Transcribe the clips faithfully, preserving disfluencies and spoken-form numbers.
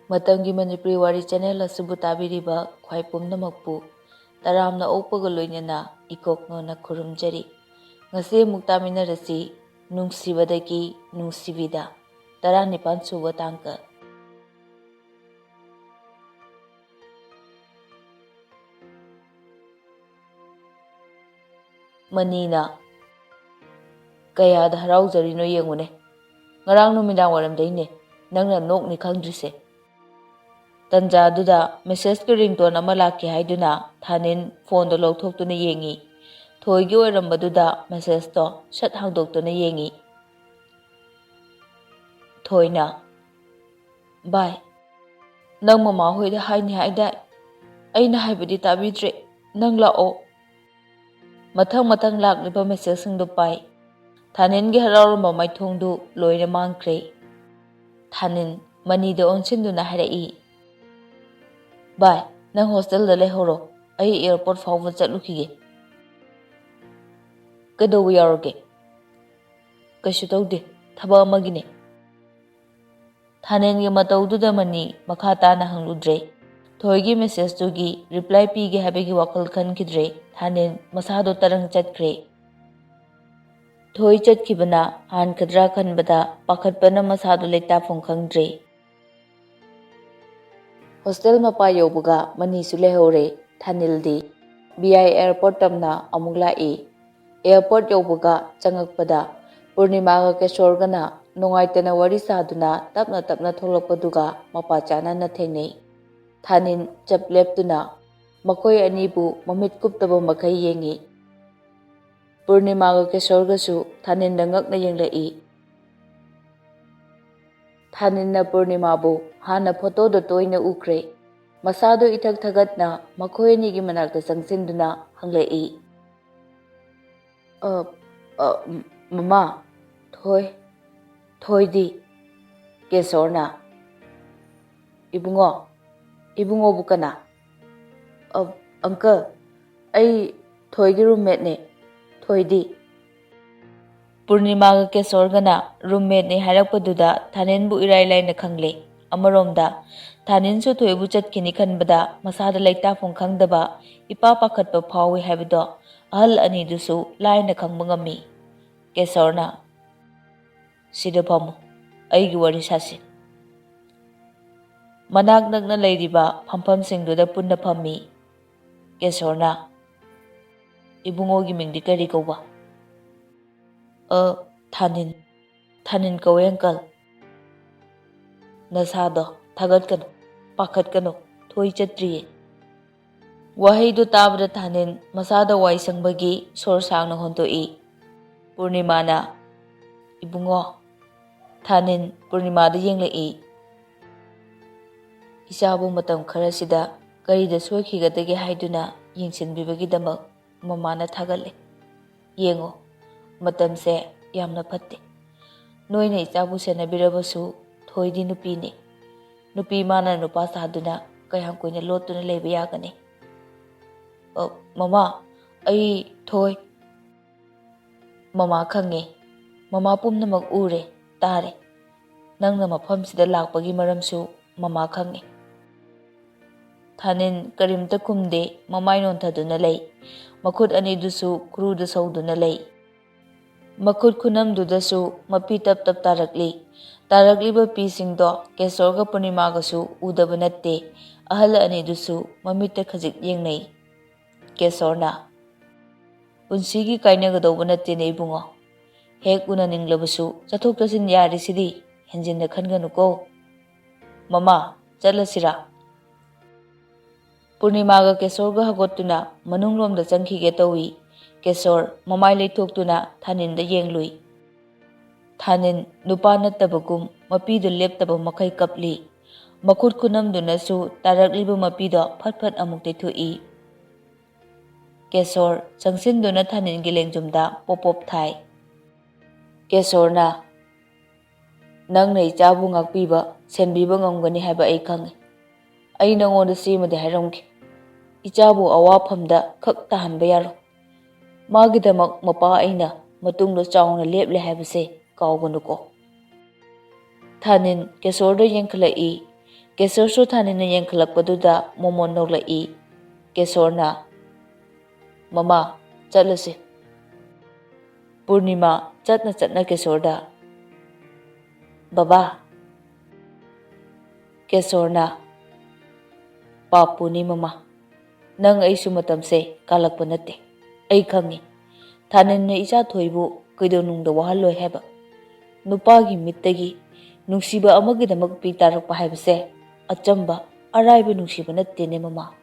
ꯃꯇꯝꯒꯤ ꯃꯅꯤꯄꯨꯔꯤ ꯋꯥꯔꯤ ꯆꯦꯅꯦꯜ ꯑꯁꯤꯕꯨ ꯇꯥꯕꯤꯔꯤꯕ ꯈ꯭ꯋꯥꯏ ꯄꯨꯝꯅꯃꯛꯄꯨ ꯇꯔꯥꯝꯅ ꯑꯣꯛꯄꯒ ꯂꯣꯏꯅꯅ ꯏꯀꯣꯛꯅꯣꯅ ꯈꯨꯔꯨꯝꯖꯔꯤ꯫ ꯉꯁꯤ ꯑꯃꯨꯛ ꯇꯥꯃꯤꯟꯅꯔꯁꯤ ꯅꯨꯡꯁꯤꯕꯗꯒꯤ ꯅꯨꯡꯁꯤꯕꯤꯗ, ꯇꯔꯥꯅꯤꯄꯥꯟ ꯁꯨꯕ ꯇꯥꯡꯀꯛ꯫ ꯃꯅꯤꯅ, "ꯀꯌꯥꯗ ꯍꯔꯥꯎꯖꯔꯤꯅꯣ ꯌꯦꯡꯉꯨꯅꯦ꯫ ꯉꯔꯥꯡ ꯅꯨꯃꯤꯗꯥꯡ ꯋꯥꯏꯔꯝꯗꯩꯅꯦ ꯅꯪꯅ ꯅꯣꯛꯅꯤ ꯈꯪꯗ꯭ꯔꯤꯁꯦ꯫ ꯇꯟꯖꯥꯗꯨꯗ ꯃꯦꯁꯦꯖꯀꯤ ꯔꯤꯡꯇꯣꯟ ꯑꯃ ꯂꯥꯛꯀꯦ ꯍꯥꯏꯗꯨꯅ ꯊꯥꯅꯤꯟ ꯐꯣꯟꯗꯣ ꯂꯧꯊꯣꯛꯇꯨꯅ ꯌꯦꯡꯉꯤ꯫ ꯊꯣꯏꯒꯤ ꯑꯣꯏꯔꯝꯕꯗꯨꯗ ꯃꯦꯁꯦꯖꯇꯣ ꯁꯠ ꯍꯥꯡꯗꯣꯛꯇꯨꯅ ꯌꯦꯡꯉꯤ꯫ ꯊꯣꯏꯅ, "ꯚꯥꯏ, ꯅꯪ ꯃꯃꯥ ꯍꯣꯏꯗ ꯍꯥꯏꯅꯤ ꯍꯥꯏꯗꯥꯏ? ꯑꯩꯅ ꯍꯥꯏꯕꯗꯤ ꯇꯥꯕꯤꯗ꯭ꯔꯦ꯫ ꯅꯪ ꯂꯥꯛꯑꯣ꯫" ꯃꯊꯪ ꯃꯊꯪ ꯂꯥꯛꯂꯤꯕ ꯃꯦꯁꯦꯖꯁꯤꯡꯗꯨ ꯄꯥꯏ꯫ ꯊꯥꯅꯤꯟꯒꯤ ꯍꯔꯥꯎꯔꯝꯕ ꯃꯥꯏꯊꯣꯡꯗꯨ ꯂꯣꯏꯅ ꯃꯥꯡꯈ꯭ꯔꯦ꯫ ꯊꯥꯅꯤꯟ ꯃꯅꯤꯗ ꯑꯣꯟꯁꯤꯟꯗꯨꯅ ꯍꯥꯏꯔꯛꯏ, "ꯚꯥꯏ, ꯅꯪ ꯍꯣꯁꯇꯦꯜꯗ ꯂꯩꯍꯧꯔꯣ꯫ ꯑꯩ ꯑꯦꯌꯥꯔꯄꯣꯔꯠ ꯐꯥꯎꯕ ꯆꯠꯂꯨꯈꯤꯒꯦ꯫" "ꯀꯩꯗꯧꯕ ꯌꯥꯎꯔꯒꯦ?" "ꯀꯩꯁꯨ ꯇꯧꯗꯦ, ꯊꯕꯛ ꯑꯃꯒꯤꯅꯦ꯫" ꯊꯥꯅꯦꯟꯒꯤ ꯃꯇꯧꯗꯨꯗ ꯃꯅꯤ ꯃꯈꯥ ꯇꯥꯅ ꯍꯪꯂꯨꯗ꯭ꯔꯦ꯫ ꯊꯣꯏꯒꯤ ꯃꯦꯁꯦꯖꯇꯨꯒꯤ ꯔꯤꯄ꯭ꯂꯥꯏ ꯄꯤꯒꯦ ꯍꯥꯏꯕꯒꯤ ꯋꯥꯈꯜ ꯈꯟꯈꯤꯗ꯭ꯔꯦ꯫ ꯊꯥꯅꯦꯟ ꯃꯁꯥꯗꯣ ꯇꯔꯪ ꯆꯠꯈ꯭ꯔꯦ꯫ ꯊꯣꯏ ꯆꯠꯈꯤꯕꯅ ꯍꯥꯟꯈꯗ꯭ꯔꯥ ꯈꯟꯕꯗ ꯄꯥꯈꯠꯄꯅ ꯃꯁꯥꯗꯣ ꯂꯩꯇꯥꯐꯝ ꯈꯪꯗ꯭ꯔꯦ꯫ ꯍꯣꯁꯇꯦꯜ ꯃꯄꯥ ꯌꯧꯕꯒ ꯃꯅꯤꯁꯨ ꯂꯩꯍꯧꯔꯦ꯫ ꯊꯥꯅꯤꯜꯗꯤ ꯚꯤ ꯑꯥꯏ ꯑꯦꯌꯥꯔꯄꯣꯔꯠ ꯇꯝꯅ ꯑꯃꯨꯛ ꯂꯥꯛꯏ꯫ ꯑꯦꯌꯥꯔꯄꯣꯔꯠ ꯌꯧꯕꯒ ꯆꯪꯉꯛꯄꯗ ꯄꯨꯔꯅꯤꯃꯥꯒ ꯀꯦꯁꯣꯔꯒꯅ ꯅꯨꯡꯉꯥꯏꯇꯅ ꯋꯥꯔꯤ ꯁꯥꯗꯨꯅ ꯇꯞꯅ ꯇꯞꯅ ꯊꯣꯛꯂꯛꯄꯗꯨꯒ ꯃꯄꯥ ꯆꯥꯅꯅ ꯊꯦꯡꯅꯩ꯫ ꯊꯥꯅꯤꯟ ꯆꯞ ꯂꯦꯞꯇꯨꯅ ꯃꯈꯣꯏ ꯑꯅꯤꯕꯨ ꯃꯃꯤꯠ ꯀꯨꯞꯇꯕ ꯃꯈꯩ ꯌꯦꯡꯉꯤ꯫ ꯄꯨꯔꯅꯤꯃꯥꯒ ꯀꯦꯁꯣꯔꯒꯁꯨ ꯊꯥꯅꯤꯟꯗ ꯉꯛꯅ ꯌꯦꯡꯂꯛꯏ꯫ ꯊꯥꯅꯤꯟꯅ ꯄꯨꯔꯅꯤꯃꯥꯕꯨ ꯍꯥꯟꯅ ꯐꯣꯇꯣꯗ ꯇꯣꯏꯅ ꯎꯈ꯭ꯔꯦ꯫ ꯃꯁꯥꯗꯨ ꯏꯊꯛ ꯊꯛꯀꯠꯅ ꯃꯈꯣꯏ ꯑꯅꯤꯒꯤ ꯃꯅꯥꯛꯇ ꯆꯪꯁꯤꯟꯗꯨꯅ ꯍꯪꯂꯛꯏ, "ꯑ, ꯑ, ꯃꯃꯥ, ꯊꯣꯏ, ꯊꯣꯏꯗꯤ?" ꯀꯦꯁꯣꯔꯅ, "ꯏꯕꯨꯡꯉꯣ, ꯏꯕꯨꯡꯉꯣꯕꯨ ꯀꯅꯥ?" "ꯑ, ꯑꯪꯀꯜ, ꯑꯩ ꯊꯣꯏꯒꯤ ꯔꯨꯝꯃꯦꯠꯅꯦ꯫ ꯊꯣꯏꯗꯤ?" ꯄꯨꯔꯅꯤꯃꯥꯒ ꯀꯦꯁꯣꯔꯒꯅ ꯔꯨꯝꯃꯦꯠꯅꯦ ꯍꯥꯏꯔꯛꯄꯗꯨꯗ ꯊꯥꯅꯦꯟꯕꯨ ꯏꯔꯥꯏ ꯂꯥꯏꯅ ꯈꯪꯂꯦ꯫ ꯑꯃꯔꯣꯝꯗ, ꯊꯥꯅꯤꯟꯁꯨ ꯊꯣꯏꯕꯨ ꯆꯠꯈꯤꯅꯤ ꯈꯟꯕꯗ ꯃꯁꯥꯗ ꯂꯩꯇꯥꯐꯝ ꯈꯪꯗꯕ, ꯏꯄꯥ ꯄꯥꯈꯠꯄ ꯐꯥꯎꯏ ꯍꯥꯏꯕꯗꯣ ꯑꯍꯜ ꯑꯅꯤꯗꯨꯁꯨ ꯂꯥꯏꯅ ꯈꯪꯕ ꯉꯝꯃꯤ꯫ ꯀꯦꯁꯣꯔꯅ, "ꯁꯤꯗ ꯐꯝꯃꯨ, ꯑꯩꯒꯤ ꯋꯥꯔꯤ ꯁꯥꯁꯤ꯫" ꯃꯅꯥꯛ ꯅꯛꯅ ꯂꯩꯔꯤꯕ ꯐꯝꯐꯝꯁꯤꯡꯗꯨꯗ ꯄꯨꯟꯅ ꯐꯝꯃꯤ꯫ ꯀꯦꯁꯣꯔꯅ, "ꯏꯕꯨꯡꯉꯣꯒꯤ ꯃꯤꯡꯗꯤ ꯀꯔꯤ ꯀꯧꯕ?" "ꯑ, ꯊꯥꯅꯤꯟ, ꯊꯥꯅꯤꯟ ꯀꯧꯋꯦ, ꯑꯪꯀꯜ꯫" "ꯅꯁꯥꯗꯣ ꯊꯥꯒꯠꯀꯅꯨ, ꯄꯥꯈꯠꯀꯅꯨ, ꯊꯣꯏ ꯆꯠꯇ꯭ꯔꯤꯌꯦ꯫" ꯋꯥꯍꯩꯗꯨ ꯇꯥꯕꯗ ꯊꯥꯅꯤꯟ ꯃꯁꯥꯗ ꯋꯥꯏ ꯁꯪꯕꯒꯤ ꯁꯣꯔ ꯁꯥꯡꯅ ꯍꯣꯟꯗꯣꯛꯏ꯫ ꯄꯨꯔꯅꯤꯃꯥꯅ, "ꯏꯕꯨꯡꯉꯣ꯫" ꯊꯥꯅꯤꯟ ꯄꯨꯔꯅꯤꯃꯥꯗ ꯌꯦꯡꯂꯛꯏ꯫ "ꯏꯆꯥꯕꯨ ꯃꯇꯝ ꯈꯔꯁꯤꯗ ꯀꯔꯤꯗ ꯁꯣꯏꯈꯤꯒꯗꯒꯦ ꯍꯥꯏꯗꯨꯅ ꯌꯦꯡꯁꯤꯟꯕꯤꯕꯒꯤꯗꯃꯛ ꯃꯃꯥꯅ ꯊꯥꯒꯠꯂꯦ꯫ ꯌꯦꯡꯉꯣ, ꯃꯇꯝꯁꯦ ꯌꯥꯝꯅ ꯐꯠꯇꯦ꯫ ꯅꯣꯏꯅ ꯏꯆꯥꯕꯨ ꯁꯦꯟꯅꯕꯤꯔꯕꯁꯨ ꯊꯣꯏꯗꯤ ꯅꯨꯄꯤꯅꯤ꯫ ꯅꯨꯄꯤ ꯃꯥꯅ ꯅꯨꯄꯥ ꯁꯥꯗꯨꯅ ꯀꯌꯥꯝ ꯀꯨꯏꯅ ꯂꯣꯠꯇꯨꯅ ꯂꯩꯕ ꯌꯥꯒꯅꯤ?" "ꯑ, ꯃꯃꯥ, ꯑꯩ ꯊꯣꯏ꯫" "ꯃꯃꯥ ꯈꯪꯉꯦ꯫ ꯃꯃꯥ ꯄꯨꯝꯅꯃꯛ ꯎꯔꯦ, ꯇꯥꯔꯦ꯫ ꯅꯪꯅ ꯃꯐꯝꯁꯤꯗ ꯂꯥꯛꯄꯒꯤ ꯃꯔꯝꯁꯨ ꯃꯃꯥ ꯈꯪꯉꯦ꯫" ꯊꯥꯅꯤꯟ ꯀꯔꯤꯝꯇ ꯈꯨꯝꯗꯦ, ꯃꯃꯥꯏ ꯅꯣꯟꯊꯗꯨꯅ ꯂꯩ꯫ ꯃꯈꯨꯠ ꯑꯅꯤꯗꯨꯁꯨ ꯈꯨꯔꯨꯗ ꯁꯧꯗꯨꯅ ꯂꯩ꯫ ꯃꯈꯨꯠ ꯈꯨꯅꯝꯗꯨꯗꯁꯨ ꯃꯄꯤ ꯇꯞ ꯇꯞ ꯇꯥꯔꯛꯂꯤ꯫ ꯇꯥꯔꯛꯂꯤꯕ ꯄꯤꯁꯤꯡꯗꯣ ꯀꯦꯁꯣꯔꯒ ꯄꯨꯔꯅꯤꯃꯥꯒꯁꯨ ꯎꯗꯕ ꯅꯠꯇꯦ꯫ ꯑꯍꯜ ꯑꯅꯤꯗꯨꯁꯨ ꯃꯃꯤꯠꯇ ꯈꯖꯤꯛ ꯌꯦꯡꯅꯩ꯫ ꯀꯦꯁꯣꯔꯅ, "ꯄꯨꯟꯁꯤꯒꯤ ꯀꯥꯏꯅꯒꯗꯧꯕ ꯅꯠꯇꯦꯅꯦ ꯏꯕꯨꯡꯉꯣ꯫ ꯍꯦꯛ ꯎꯅꯅꯤꯡꯂꯕꯁꯨ ꯆꯠꯊꯣꯛ ꯆꯠꯁꯤꯟ ꯌꯥꯔꯤꯁꯤꯗꯤ, ꯍꯦꯟꯖꯤꯟꯅ ꯈꯟꯒꯅꯨꯀꯣ꯫ ꯃꯃꯥ, ꯆꯠꯂꯁꯤꯔꯥ?" ꯄꯨꯔꯅꯤꯃꯥꯒ ꯀꯦꯁꯣꯔꯒ ꯍꯧꯒꯠꯇꯨꯅ ꯃꯅꯨꯡꯂꯣꯝꯗ ꯆꯪꯈꯤꯒꯦ ꯇꯧꯏ꯫ ꯀꯦꯁꯣꯔ ꯃꯃꯥꯏ ꯂꯩꯊꯣꯛꯇꯨꯅ ꯊꯥꯅꯤꯟꯗ ꯌꯦꯡꯂꯨꯏ꯫ ꯊꯥꯅꯤꯟ ꯅꯨꯄꯥ ꯅꯠꯇꯕꯒꯨꯝ ꯃꯄꯤꯗꯨ ꯂꯦꯞꯇꯕ ꯃꯈꯩ ꯀꯞꯂꯤ꯫ ꯃꯈꯨꯠ ꯈꯨꯅꯝꯗꯨꯅꯁꯨ ꯇꯥꯔꯛꯂꯤꯕ ꯃꯄꯤꯗꯣ ꯐꯠ ꯐꯠ ꯑꯃꯨꯛ ꯇꯩꯊꯣꯛꯏ꯫ ꯀꯦꯁꯣꯔ ꯆꯪꯁꯤꯟꯗꯨꯅ ꯊꯥꯅꯤꯟꯒꯤ ꯂꯦꯡꯖꯨꯝꯗ ꯄꯣꯞ ꯄꯣꯞ ꯊꯥꯏ꯫ ꯀꯦꯁꯣꯔꯅ, "ꯅꯪꯅ ꯏꯆꯥꯕꯨ ꯉꯥꯛꯄꯤꯕ, ꯁꯦꯟꯕꯤꯕ ꯉꯝꯒꯅꯤ ꯍꯥꯏꯕ ꯑꯩ ꯈꯪꯏ꯫ ꯑꯩ ꯅꯉꯣꯟꯗ ꯁꯤꯃꯗꯤ ꯍꯥꯏꯔꯝꯒꯦ꯫ ꯏꯆꯥꯕꯨ ꯑꯋꯥꯐꯝꯗ ꯈꯛ ꯇꯥꯍꯟꯕ ꯌꯥꯔꯣꯏ꯫ ꯃꯥꯒꯤꯗꯃꯛ ꯃꯄꯥ ꯑꯩꯅ ꯃꯇꯨꯡꯗ ꯆꯥꯎꯅ ꯂꯦꯞꯂꯦ ꯍꯥꯏꯕꯁꯦ ꯀꯥꯎꯒꯅꯨꯀꯣ꯫" ꯊꯥꯅꯤꯟ ꯀꯦꯁꯣꯔꯗ ꯌꯦꯡꯈꯠꯂꯛꯏ꯫ ꯀꯦꯁꯣꯔꯁꯨ ꯊꯥꯅꯤꯟꯅ ꯌꯦꯡꯈꯠꯂꯛꯄꯗꯨꯗ ꯃꯣꯃꯣꯟ ꯅꯣꯛꯂꯛꯏ꯫ ꯀꯦꯁꯣꯔꯅ, "ꯃꯃꯥ, ꯆꯠꯂꯁꯤ꯫" ꯄꯨꯔꯅꯤꯃꯥ ꯆꯠꯅ ꯆꯠꯅ ꯀꯦꯁꯣꯔꯗ, "ꯕꯕꯥ꯫" ꯀꯦꯁꯣꯔꯅ, "ꯄꯥꯞꯄꯨꯅꯤ ꯃꯃꯥ, ꯅꯪ ꯑꯩꯁꯨ ꯃꯇꯝꯁꯦ ꯀꯥꯜꯂꯛꯄ ꯅꯠꯇꯦ꯫ ꯑꯩ ꯈꯪꯉꯤ, ꯊꯥꯅꯤꯟꯅ ꯏꯆꯥ ꯊꯣꯏꯕꯨ ꯀꯩꯗꯧꯅꯨꯡꯗ ꯋꯥꯍꯜꯂꯣꯏ ꯍꯥꯏꯕ꯫ ꯅꯨꯄꯥꯒꯤ ꯃꯤꯠꯇꯒꯤ ꯅꯨꯡꯁꯤꯕ ꯑꯃꯒꯤꯗꯃꯛ ꯄꯤ ꯇꯥꯔꯛꯄ ꯍꯥꯏꯕꯁꯦ ꯑꯆꯝꯕ, ꯑꯔꯥꯏꯕ ꯅꯨꯡꯁꯤꯕ ꯅꯠꯇꯦꯅꯦ ꯃꯃꯥ꯫"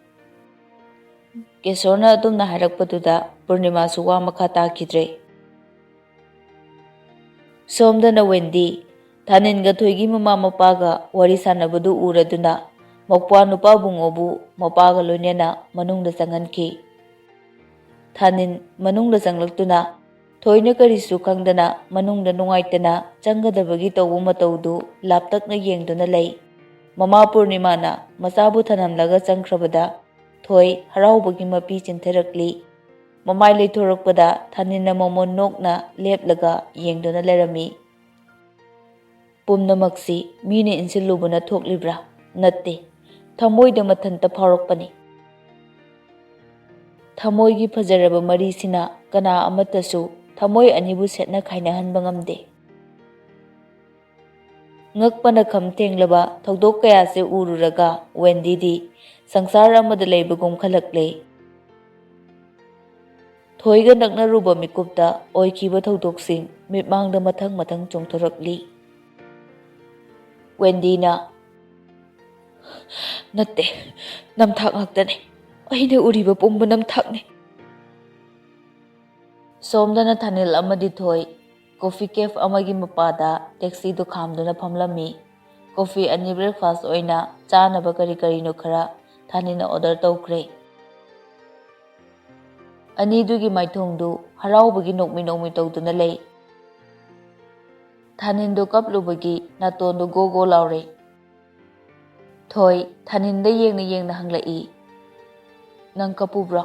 ꯀꯦꯁꯣꯔꯅ ꯑꯗꯨꯝꯅ ꯍꯥꯏꯔꯛꯄꯗꯨꯗ ꯄꯨꯔꯅꯤꯃꯥꯁꯨ ꯋꯥ ꯃꯈꯥ ꯇꯥꯈꯤꯗ꯭ꯔꯦ꯫ ꯁꯣꯝꯗꯅ ꯋꯦꯟꯗꯤ ꯊꯥꯅꯤꯟꯒ ꯊꯣꯏꯒꯤ ꯃꯃꯥ ꯃꯄꯥꯒ ꯋꯥꯔꯤ ꯁꯥꯟꯅꯕꯗꯨ ꯎꯔꯗꯨꯅ ꯃꯧꯄ꯭ꯋꯥ ꯅꯨꯄꯥ ꯕꯨꯡꯉꯣꯕꯨ ꯃꯄꯥꯒ ꯂꯣꯏꯅꯅ ꯃꯅꯨꯡꯗ ꯆꯪꯍꯟꯈꯤ꯫ ꯊꯥꯅꯤꯟ ꯃꯅꯨꯡꯗ ꯆꯪꯂꯛꯇꯨꯅ ꯊꯣꯏꯅ ꯀꯔꯤꯁꯨ ꯈꯪꯗꯅ ꯃꯅꯨꯡꯗ ꯅꯨꯡꯉꯥꯏꯇꯅ ꯆꯪꯒꯗꯕꯒꯤ ꯇꯧꯕ ꯃꯇꯧꯗꯨ ꯂꯥꯞꯇꯛꯅ ꯌꯦꯡꯗꯨꯅ ꯂꯩ꯫ ꯃꯃꯥ ꯄꯨꯔꯅꯤꯃꯥꯅ ꯃꯆꯥꯕꯨ ꯊꯅꯝꯂꯒ ꯆꯪꯈ꯭ꯔꯕꯗ ꯊꯣꯏ ꯍꯔꯥꯎꯕꯒꯤ ꯃꯄꯤ ꯆꯤꯟꯊꯔꯛꯂꯤ꯫ ꯃꯃꯥꯏ ꯂꯩꯊꯣꯔꯛꯄꯗ ꯊꯥꯅꯤꯟꯅ ꯃꯃꯣꯟ ꯅꯣꯛꯅ ꯂꯦꯞꯂꯒ ꯌꯦꯡꯗꯨꯅ ꯂꯩꯔꯝꯃꯤ꯫ ꯄꯨꯝꯅꯃꯛꯁꯤ ꯃꯤꯅ ꯏꯟꯁꯤꯜꯂꯨꯕꯅ ꯊꯣꯛꯂꯤꯕ꯭ꯔꯥ? ꯅꯠꯇꯦ, ꯊꯃꯣꯏꯗ ꯃꯊꯟꯇ ꯐꯥꯎꯔꯛꯄꯅꯤ꯫ ꯊꯃꯣꯏꯒꯤ ꯐꯖꯔꯕ ꯃꯔꯤꯁꯤꯅ ꯀꯅꯥ ꯑꯃꯠꯇꯁꯨ ꯊꯃꯣꯏ ꯑꯅꯤꯕꯨ ꯁꯦꯠꯅ ꯈꯥꯏꯅꯍꯟꯕ ꯉꯝꯗꯦ꯫ ꯉꯛꯄꯅ ꯈꯝ ꯊꯦꯡꯂꯕ ꯊꯧꯗꯣꯛ ꯀꯌꯥꯁꯦ ꯎꯔꯨꯔꯒ ꯋꯦꯟꯗꯤꯗꯤ ꯁꯪꯁꯥꯔ ꯑꯃꯗ ꯂꯩꯕꯒꯨꯝ ꯈꯜꯂꯛꯂꯦ꯫ ꯊꯣꯏꯒ ꯅꯛꯅꯔꯨꯕ ꯃꯤꯀꯨꯞꯇ ꯑꯣꯏꯈꯤꯕ ꯊꯧꯗꯣꯛꯁꯤꯡ ꯃꯤꯠꯃꯥꯡꯗ ꯃꯊꯪ ꯃꯊꯪ ꯆꯣꯡꯊꯣꯔꯛꯂꯤ꯫ ꯋꯦꯟꯗꯤꯅ, "ꯅꯠꯇꯦ, ꯅꯝꯊꯥꯛ ꯉꯥꯛꯇꯅꯤ꯫ ꯑꯩꯅ ꯎꯔꯤꯕ ꯄꯨꯝꯕ ꯅꯝꯊꯥꯛꯅꯤ꯫" ꯁꯣꯝꯗꯅ ꯊꯥꯅꯤꯜ ꯑꯃꯗꯤ ꯊꯣꯏ ꯀꯣꯐꯤ ꯀꯦꯐ ꯑꯃꯒꯤ ꯃꯄꯥꯗ ꯇꯦꯛꯁꯤꯗꯨ ꯈꯥꯝꯗꯨꯅ ꯐꯝꯂꯝꯃꯤ꯫ ꯀꯣꯐꯤ ꯑꯅꯤ, ꯕ꯭ꯔꯦꯛꯐꯥꯁ ꯑꯣꯏꯅ ꯆꯥꯅꯕ ꯀꯔꯤ ꯀꯔꯤꯅꯣ ꯈꯔ ꯊꯥꯅꯤꯜꯅ ꯑꯣꯔꯗꯔ ꯇꯧꯈ꯭ꯔꯦ꯫ ꯑꯅꯤꯗꯨꯒꯤ ꯃꯥꯏꯊꯣꯡꯗꯨ ꯍꯔꯥꯎꯕꯒꯤ ꯅꯣꯛꯃꯤ ꯅꯣꯛꯃꯤ ꯇꯧꯗꯨꯅ ꯂꯩ꯫ ꯊꯥꯅꯤꯜꯗꯨ ꯀꯞꯂꯨꯕꯒꯤ ꯅꯥꯇꯣꯟꯗꯨ ꯒꯣ ꯒꯣ ꯂꯥꯎꯔꯦ꯫ ꯊꯣꯏ ꯊꯥꯅꯤꯜꯗ ꯌꯦꯡꯅ ꯌꯦꯡꯅ ꯍꯪꯂꯛꯏ, "ꯅꯪ ꯀꯞꯄꯨꯕ꯭ꯔꯣ?"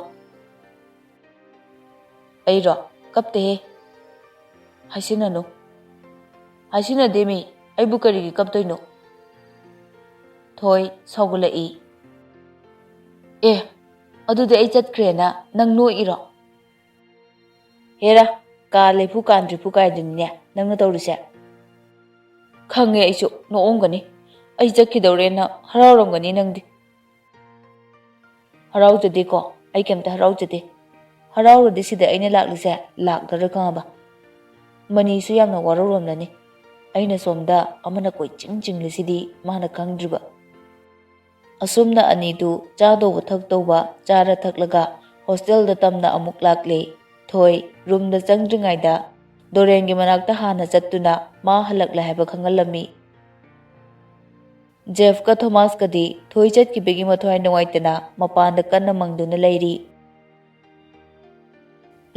"ꯑꯩꯔꯣ? ꯀꯞꯇꯦꯍꯦ꯫ ꯍꯥꯏꯁꯤꯟꯅꯅꯨ꯫" "ꯍꯥꯏꯁꯤꯟꯅꯗꯦꯃꯤ꯫ ꯑꯩꯕꯨ ꯀꯔꯤꯒꯤ ꯀꯞꯇꯣꯏꯅꯣ? ꯊꯣꯏ ꯁꯥꯎꯒꯠꯂꯛꯏ꯫ ꯑꯦ, ꯑꯗꯨꯗꯤ ꯑꯩ ꯆꯠꯈ꯭ꯔꯦꯅ ꯅꯪ ꯅꯣꯛꯏꯔꯣ? ꯍꯦꯔꯥ, ꯀꯥ ꯂꯩꯐꯨ ꯀꯥꯟꯗ꯭ꯔꯤꯐꯨ ꯀꯥꯏꯗꯨꯅꯤꯅꯦ ꯅꯪꯅ ꯇꯧꯔꯤꯁꯦ꯫ ꯈꯪꯉꯦ ꯑꯩꯁꯨ ꯅꯣꯛꯑꯝꯒꯅꯤ꯫ ꯑꯩ ꯆꯠꯈꯤꯗꯧꯔꯦꯅ ꯍꯔꯥꯎꯔꯝꯒꯅꯤ ꯅꯪꯗꯤ꯫ ꯍꯔꯥꯎꯖꯗꯦꯀꯣ, ꯑꯩ ꯀꯩꯝꯇ ꯍꯔꯥꯎꯖꯗꯦ꯫ ꯍꯔꯥꯎꯔꯗꯤ ꯁꯤꯗ ꯑꯩꯅ ꯂꯥꯛꯂꯤꯁꯦ ꯂꯥꯛꯂꯔꯣꯏ ꯈꯪꯉꯕ? ꯃꯅꯤꯁꯨ ꯌꯥꯝꯅ ꯋꯥꯔꯧꯔꯝꯂꯅꯤ꯫ ꯑꯩꯅ ꯁꯣꯝꯗ ꯑꯃꯅ ꯀꯣꯏꯆꯤꯡ ꯆꯤꯡꯂꯤꯁꯤꯗꯤ ꯃꯥꯅ ꯈꯪꯗ꯭ꯔꯤꯕ꯫ ꯑꯁꯨꯝꯅ ꯑꯅꯤꯗꯨ ꯆꯥꯗꯧꯕ ꯊꯛꯇꯧꯕ ꯆꯥꯔ ꯊꯛꯂꯒ ꯍꯣꯁꯇꯦꯜꯗ ꯇꯝꯅ ꯑꯃꯨꯛ ꯂꯥꯛꯂꯦ꯫ ꯊꯣꯏ ꯔꯨꯝꯗ ꯆꯪꯗ꯭ꯔꯤꯉꯩꯗ ꯗꯣꯔꯦꯟꯒꯤ ꯃꯅꯥꯛꯇ ꯍꯥꯟꯅ ꯆꯠꯇꯨꯅ ꯃꯥ ꯍꯜꯂꯛꯂꯦ ꯍꯥꯏꯕ ꯈꯪꯍꯜꯂꯝꯃꯤ꯫ ꯖꯦꯐꯀ ꯊꯣꯃꯥꯁꯀꯗꯤ ꯊꯣꯏ ꯆꯠꯈꯤꯕꯒꯤ ꯃꯊ꯭ꯋꯥꯏ ꯅꯨꯡꯉꯥꯏꯇꯅ ꯃꯄꯥꯟꯗ ꯀꯟꯅ ꯃꯪꯗꯨꯅ ꯂꯩꯔꯤ꯫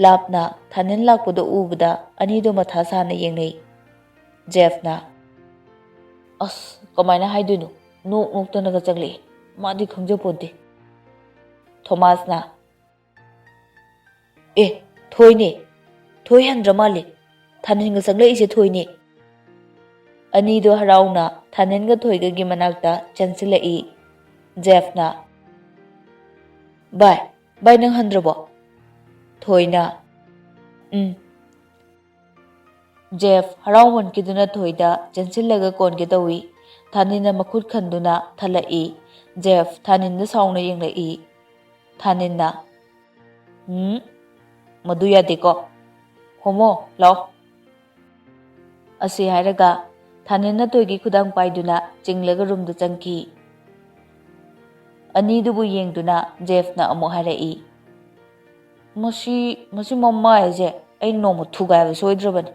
ꯂꯥꯞꯅ ꯊꯥꯅꯤꯟ ꯂꯥꯛꯄꯗꯨ ꯎꯕꯗ ꯑꯅꯤꯗꯨ ꯃꯊꯥ ꯁꯥꯅ ꯌꯦꯡꯅꯩ꯫ ꯖꯦꯐꯅ, "ꯑꯁ, ꯀꯃꯥꯏꯅ ꯍꯥꯏꯗꯣꯏꯅꯣ? ꯅꯣꯛ ꯅꯣꯛꯇꯅꯒ ꯆꯪꯂꯛꯑꯦ꯫ ꯃꯥꯗꯤ ꯈꯪꯖꯄꯣꯟꯇꯦ꯫" ꯊꯣꯃꯥꯁꯅ, "ꯑꯦ, ꯊꯣꯏꯅꯦ꯫ ꯊꯣꯏ ꯍꯟꯗ꯭ꯔ ꯃꯥꯜꯂꯦ꯫ ꯊꯥꯅꯤꯟꯒ ꯆꯪꯂꯛꯏꯁꯦ ꯊꯣꯏꯅꯦ꯫" ꯑꯅꯤꯗꯣ ꯍꯔꯥꯎꯅ ꯊꯥꯅꯤꯟꯒ ꯊꯣꯏꯒꯒꯤ ꯃꯅꯥꯛꯇ ꯆꯪꯁꯤꯜꯂꯛꯏ꯫ ꯖꯦꯐꯅ, "ꯚꯥꯏ, ꯚꯥꯏ, ꯅꯪ ꯍꯟꯗ꯭ꯔꯕꯣ?" ꯊꯣꯏꯅ, "ꯎꯝ꯫" ꯖꯦꯐ ꯍꯔꯥꯎꯃꯟꯈꯤꯗꯨꯅ ꯊꯣꯏꯗ ꯆꯦꯟꯁꯤꯜꯂꯒ ꯀꯣꯟꯒꯦ ꯇꯧꯏ꯫ ꯊꯥꯅꯤꯟꯅ ꯃꯈꯨꯠ ꯈꯟꯗꯨꯅ ꯊꯜꯂꯛꯏ꯫ ꯖꯦꯐ ꯊꯥꯅꯤꯟꯗ ꯁꯥꯎꯅ ꯌꯦꯡꯂꯛꯏ꯫ ꯊꯥꯅꯤꯟꯅ, "ꯎꯝ, ꯃꯗꯨ ꯌꯥꯗꯦꯀꯣ꯫ ꯍꯣꯃꯣ, ꯂꯥꯎ꯫" ꯑꯁꯤ ꯍꯥꯏꯔꯒ ꯊꯥꯅꯤꯟꯅ ꯊꯣꯏꯒꯤ ꯈꯨꯗꯥꯡ ꯄꯥꯏꯗꯨꯅ ꯆꯤꯡꯂꯒ ꯔꯨꯝꯗ ꯆꯪꯈꯤ꯫ ꯑꯅꯤꯗꯨꯕꯨ ꯌꯦꯡꯗꯨꯅ ꯖꯦꯐꯅ ꯑꯃꯨꯛ ꯍꯥꯏꯔꯛꯏ, "ꯃꯁꯤ, ꯃꯁꯤ ꯃꯃꯥꯏꯁꯦ ꯑꯩ ꯅꯣꯡꯃ ꯊꯨꯒꯥꯏꯕ ꯁꯣꯏꯗ꯭ꯔꯕꯅꯤ꯫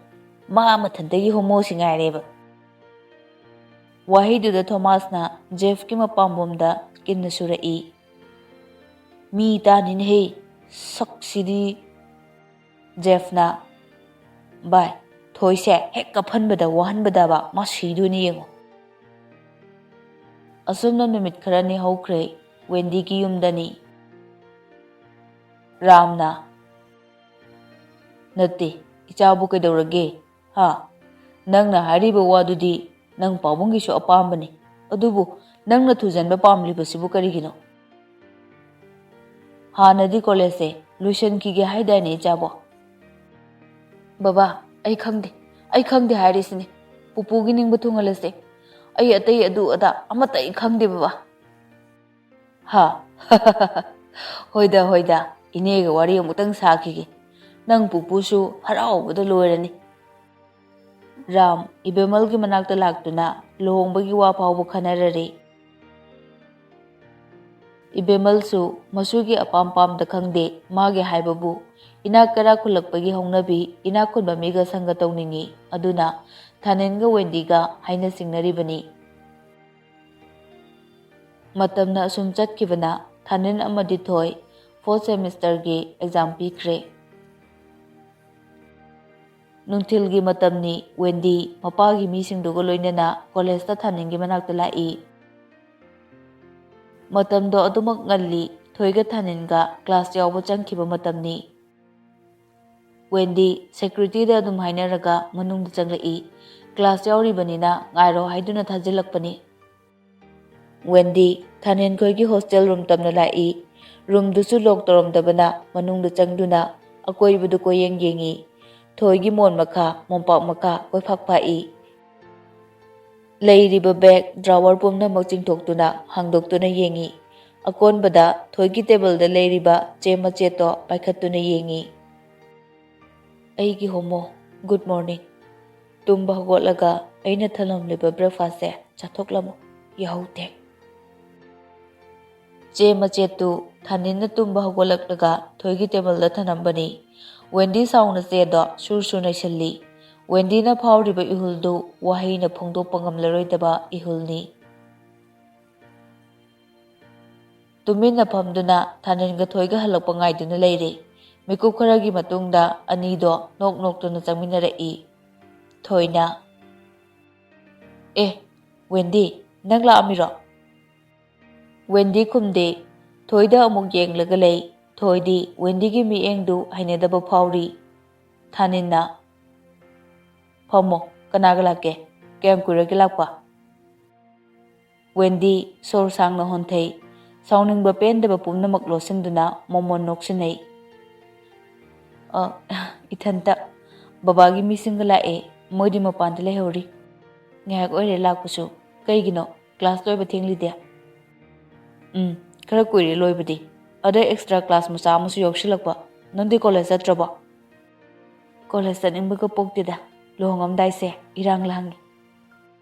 ꯃꯥ ꯃꯊꯟꯇꯒꯤ ꯍꯣꯃꯣꯁꯤ ꯉꯥꯏꯔꯦꯕ꯫" ꯋꯥꯍꯩꯗꯨꯗ ꯊꯣꯃꯥꯁꯅ ꯖꯦꯐꯀꯤ ꯃꯄꯥꯝꯕꯣꯝꯗ ꯀꯤꯟꯅ ꯁꯨꯔꯛꯏ꯫ "ꯃꯤ ꯇꯥꯅꯤꯅꯦꯍꯦ, ꯁꯛꯁꯤꯗꯤ꯫" ꯖꯦꯐꯅ, "ꯚꯥꯏ, ꯊꯣꯏꯁꯦ ꯍꯦꯛ ꯀꯞꯍꯟꯕꯗ ꯋꯥꯍꯟꯕꯗꯕ ꯃꯥ ꯁꯤꯗꯣꯏꯅꯤ ꯌꯦꯡꯉꯣ꯫" ꯑꯁꯨꯝꯅ ꯅꯨꯃꯤꯠ ꯈꯔꯅꯤ ꯍꯧꯈ꯭ꯔꯦ꯫ ꯋꯦꯟꯗꯤꯒꯤ ꯌꯨꯝꯗꯅꯤ꯫ ꯔꯥꯝꯅ, "ꯅꯠꯇꯦ, ꯏꯆꯥꯕꯨ ꯀꯩꯗꯧꯔꯒꯦ? ꯍꯥ? ꯅꯪꯅ ꯍꯥꯏꯔꯤꯕ ꯋꯥꯗꯨꯗꯤ ꯅꯪ ꯄꯥꯕꯨꯡꯒꯤꯁꯨ ꯑꯄꯥꯝꯕꯅꯤ꯫ ꯑꯗꯨꯕꯨ ꯅꯪꯅ ꯊꯨꯖꯟꯕ ꯄꯥꯝꯂꯤꯕꯁꯤꯕꯨ ꯀꯔꯤꯒꯤꯅꯣ? ꯍꯥꯟꯅꯗꯤ ꯀꯣꯂꯦꯖꯁꯦ ꯂꯣꯏꯁꯤꯟꯈꯤꯒꯦ ꯍꯥꯏꯗꯥꯏꯅꯦ, ꯏꯆꯥꯕꯣ? ꯕꯕꯥ, ꯑꯩ ꯈꯪꯗꯦ꯫ ꯑꯩ ꯈꯪꯗꯦ ꯍꯥꯏꯔꯤꯁꯤꯅꯤ꯫ ꯄꯨꯄꯨꯒꯤ ꯅꯤꯡꯕ ꯊꯨꯡꯍꯜꯂꯁꯦ꯫ ꯑꯩ ꯑꯇꯩ ꯑꯗꯨ ꯑꯗꯥ ꯑꯃꯠꯇ ꯑꯩ ꯈꯪꯗꯦ, ꯕꯕꯥ꯫ ꯍꯥ? ꯍꯣꯏꯗ, ꯍꯣꯏꯗ, ꯏꯅꯦꯒ ꯋꯥꯔꯤ ꯑꯃꯨꯛꯇꯪ ꯁꯥꯈꯤꯒꯦ꯫ ꯅꯪ ꯄꯨꯄꯨꯁꯨ ꯍꯔꯥꯎꯕꯗ ꯂꯣꯏꯔꯅꯤ꯫ ꯔꯥꯝ ꯏꯕꯦꯝꯃꯜꯒꯤ ꯃꯅꯥꯛꯇ ꯂꯥꯛꯇꯨꯅ ꯂꯨꯍꯣꯡꯕꯒꯤ ꯋꯥ ꯐꯥꯎꯕ ꯈꯟꯅꯔꯔꯦ꯫ ꯏꯕꯦꯝꯃꯜꯁꯨ ꯃꯁꯨꯒꯤ ꯑꯄꯥꯝ ꯄꯥꯝꯗ ꯈꯪꯗꯦ, ꯃꯥꯒꯤ ꯍꯥꯏꯕꯕꯨ ꯏꯅꯥꯛ ꯀꯩꯔꯥꯛ ꯈꯨꯜꯂꯛꯄꯒꯤ ꯍꯧꯅꯕꯤ, ꯏꯅꯥꯛ ꯈꯨꯟꯕ ꯃꯤꯒ ꯁꯪꯒ ꯇꯧꯅꯤꯡꯏ꯫ ꯑꯗꯨꯅ ꯊꯥꯅꯤꯟꯒ ꯋꯦꯟꯗꯤꯒ ꯍꯥꯏꯅ ꯁꯤꯡꯅꯔꯤꯕꯅꯤ꯫ ꯃꯇꯝꯅ ꯑꯁꯨꯝ ꯆꯠꯈꯤꯕꯅ ꯊꯥꯅꯤꯟ ꯑꯃꯗꯤ ꯊꯣꯏ fourth semesterꯒꯤ exam ꯄꯤꯈ꯭ꯔꯦ꯫ ꯅꯨꯡꯊꯤꯜꯒꯤ ꯃꯇꯝꯅꯤ꯫ ꯋꯦꯟꯗꯤ ꯃꯄꯥꯒꯤ ꯃꯤꯁꯤꯡꯗꯨꯒ ꯂꯣꯏꯅꯅ ꯀꯣꯂꯦꯖꯇ ꯊꯥꯅꯤꯟꯒꯤ ꯃꯅꯥꯛꯇ ꯂꯥꯛꯏ꯫ ꯃꯇꯝꯗꯣ ꯑꯗꯨꯃꯛ ꯉꯜꯂꯤ꯫ ꯊꯣꯏꯒ ꯊꯥꯅꯤꯟꯒ class ꯌꯥꯎꯕ ꯆꯪꯈꯤꯕ ꯃꯇꯝꯅꯤ꯫ ꯋꯦꯟꯗꯤ securityꯗ ꯑꯗꯨꯝ ꯍꯥꯏꯅꯔꯒ ꯃꯅꯨꯡꯗ ꯆꯪꯂꯛꯏ꯫ Class ꯌꯥꯎꯔꯤꯕꯅꯤꯅ ꯉꯥꯏꯔꯣ ꯍꯥꯏꯗꯨꯅ ꯊꯥꯖꯤꯜꯂꯛꯄꯅꯤ꯫ ꯋꯦꯟꯗꯤ ꯊꯥꯅꯦꯟꯈꯣꯏꯒꯤ hostel room ꯇꯝꯅ ꯂꯥꯛꯏ꯫ Roomꯗꯨꯁꯨ lock ꯇꯧꯔꯝꯗꯕꯅ ꯃꯅꯨꯡꯗ ꯆꯪꯗꯨꯅ ꯑꯀꯣꯏꯕꯗꯨ ꯀꯣꯏꯌꯦꯡ ꯌꯦꯡꯏ꯫ ꯊꯣꯏꯒꯤ ꯃꯣꯟ ꯃꯈꯥ, ꯃꯣꯝꯄꯥꯛ ꯃꯈꯥ ꯀꯣꯏꯐꯥꯛ ꯐꯥꯛꯏ꯫ ꯂꯩꯔꯤꯕ bag, drawer ꯄꯨꯝꯅꯃꯛ ꯆꯤꯡꯊꯣꯛꯇꯨꯅ ꯍꯥꯡꯗꯣꯛꯇꯨꯅ ꯌꯦꯡꯏ꯫ ꯑꯀꯣꯟꯕꯗ ꯊꯣꯏꯒꯤ tableꯗ ꯂꯩꯔꯤꯕ ꯆꯦ ꯃꯆꯦꯠꯇꯣ ꯄꯥꯏꯈꯠꯇꯨꯅ ꯌꯦꯡꯏ꯫ "ꯑꯩꯒꯤ ꯍꯣꯃꯣ, good morning꯫ ꯇꯨꯝꯕ ꯍꯧꯒꯠꯂꯒ ꯑꯩꯅ ꯊꯅꯝꯂꯤꯕ breakfastꯁꯦ ꯆꯥꯊꯣꯛꯂꯝꯃꯨ, ꯌꯥꯍꯧ ꯊꯦꯡ꯫" ꯆꯦ ꯃꯆꯦꯠꯇꯨ ꯊꯥꯅꯤꯟꯅ ꯇꯨꯝꯕ ꯍꯧꯒꯠꯂꯛꯂꯒ ꯊꯣꯏꯒꯤ tableꯗ ꯊꯅꯝꯕꯅꯤ꯫ ꯋꯦꯟꯗꯤ ꯁꯥꯎꯅ ꯆꯦꯗꯣ ꯁꯨꯔ ꯁꯨꯔ ꯅꯩꯁꯜꯂꯤ꯫ ꯋꯦꯟꯗꯤꯅ ꯐꯥꯎꯔꯤꯕ ꯏꯍꯨꯜꯗꯨ ꯋꯥꯍꯩꯅ ꯐꯣꯡꯗꯣꯛꯄ ꯉꯝꯂꯔꯣꯏꯗꯕ ꯏꯍꯨꯜꯅꯤ꯫ ꯇꯨꯃꯤꯟꯅ ꯐꯝꯗꯨꯅ ꯊꯥꯅꯤꯟꯒ ꯊꯣꯏꯒ ꯍꯜꯂꯛꯄ ꯉꯥꯏꯗꯨꯅ ꯂꯩꯔꯦ꯫ ꯃꯤꯀꯨꯞ ꯈꯔꯒꯤ ꯃꯇꯨꯡꯗ ꯑꯅꯤꯗꯣ ꯅꯣꯛ ꯅꯣꯛꯇꯨꯅ ꯆꯪꯃꯤꯟꯅꯔꯛꯏ꯫ ꯊꯣꯏꯅ, "ꯑꯦ, ꯋꯦꯟꯗꯤ, ꯅꯪ ꯂꯥꯛꯑꯝꯃꯤꯔꯣ?" ꯋꯦꯟꯗꯤ ꯈꯨꯝꯗꯦ꯫ ꯊꯣꯏꯗ ꯑꯃꯨꯛ ꯌꯦꯡꯂꯒ ꯂꯩ꯫ ꯊꯣꯏꯗꯤ ꯋꯦꯟꯗꯤꯒꯤ ꯃꯤꯠꯌꯦꯡꯗꯨ ꯍꯩꯅꯗꯕ ꯐꯥꯎꯔꯤ꯫ ꯊꯥꯅꯤꯟꯅ, "ꯐꯝꯃꯣ, ꯀꯅꯥꯒ ꯂꯥꯛꯀꯦ? ꯀꯌꯥꯝ ꯀꯨꯏꯔꯒꯦ ꯂꯥꯛꯄ? ꯋꯦꯟꯗꯤ ꯁꯣꯔ ꯁꯥꯡꯅ ꯍꯣꯟꯊꯩ꯫ ꯁꯥꯎꯅꯤꯡꯕ ꯄꯦꯟꯗꯕ ꯄꯨꯝꯅꯃꯛ ꯂꯣꯠꯁꯤꯟꯗꯨꯅ ꯃꯣꯃꯣꯟ ꯅꯣꯛꯁꯤꯟꯅꯩ꯫ "ꯑ, ꯏꯊꯟꯇ꯫ ꯕꯕꯥꯒꯤ ꯃꯤꯁꯤꯡꯒ ꯂꯥꯛꯑꯦ꯫ ꯃꯣꯏꯗꯤ ꯃꯄꯥꯟꯗ ꯂꯩꯍꯧꯔꯤ꯫ ꯉꯥꯏꯍꯥꯛ ꯑꯣꯏꯔꯦ ꯂꯥꯛꯄꯁꯨ꯫ ꯀꯩꯒꯤꯅꯣ? ꯀ꯭ꯂꯥꯁ ꯂꯣꯏꯕ ꯊꯦꯡꯂꯤꯗꯦ?" "ꯎꯝ, ꯈꯔ ꯀꯨꯏꯔꯦ ꯂꯣꯏꯕꯗꯤ꯫ ꯑꯗ ꯑꯦꯛꯁꯇ꯭ꯔꯥ ꯀ꯭ꯂꯥꯁ ꯃꯆꯥ ꯑꯃꯁꯨ ꯌꯥꯎꯁꯤꯜꯂꯛꯄ꯫ ꯅꯪꯗꯤ ꯀꯣꯂꯦꯖ ꯆꯠꯇ꯭ꯔꯕꯣ?" "ꯀꯣꯂꯦꯖ ꯆꯠꯅꯤꯡꯕꯒ ꯄꯣꯛꯇꯦꯗ꯫ ꯂꯨꯍꯣꯡꯉꯝꯗꯥꯏꯁꯦ ꯏꯔꯥꯡ ꯂꯥꯡꯉꯤ꯫"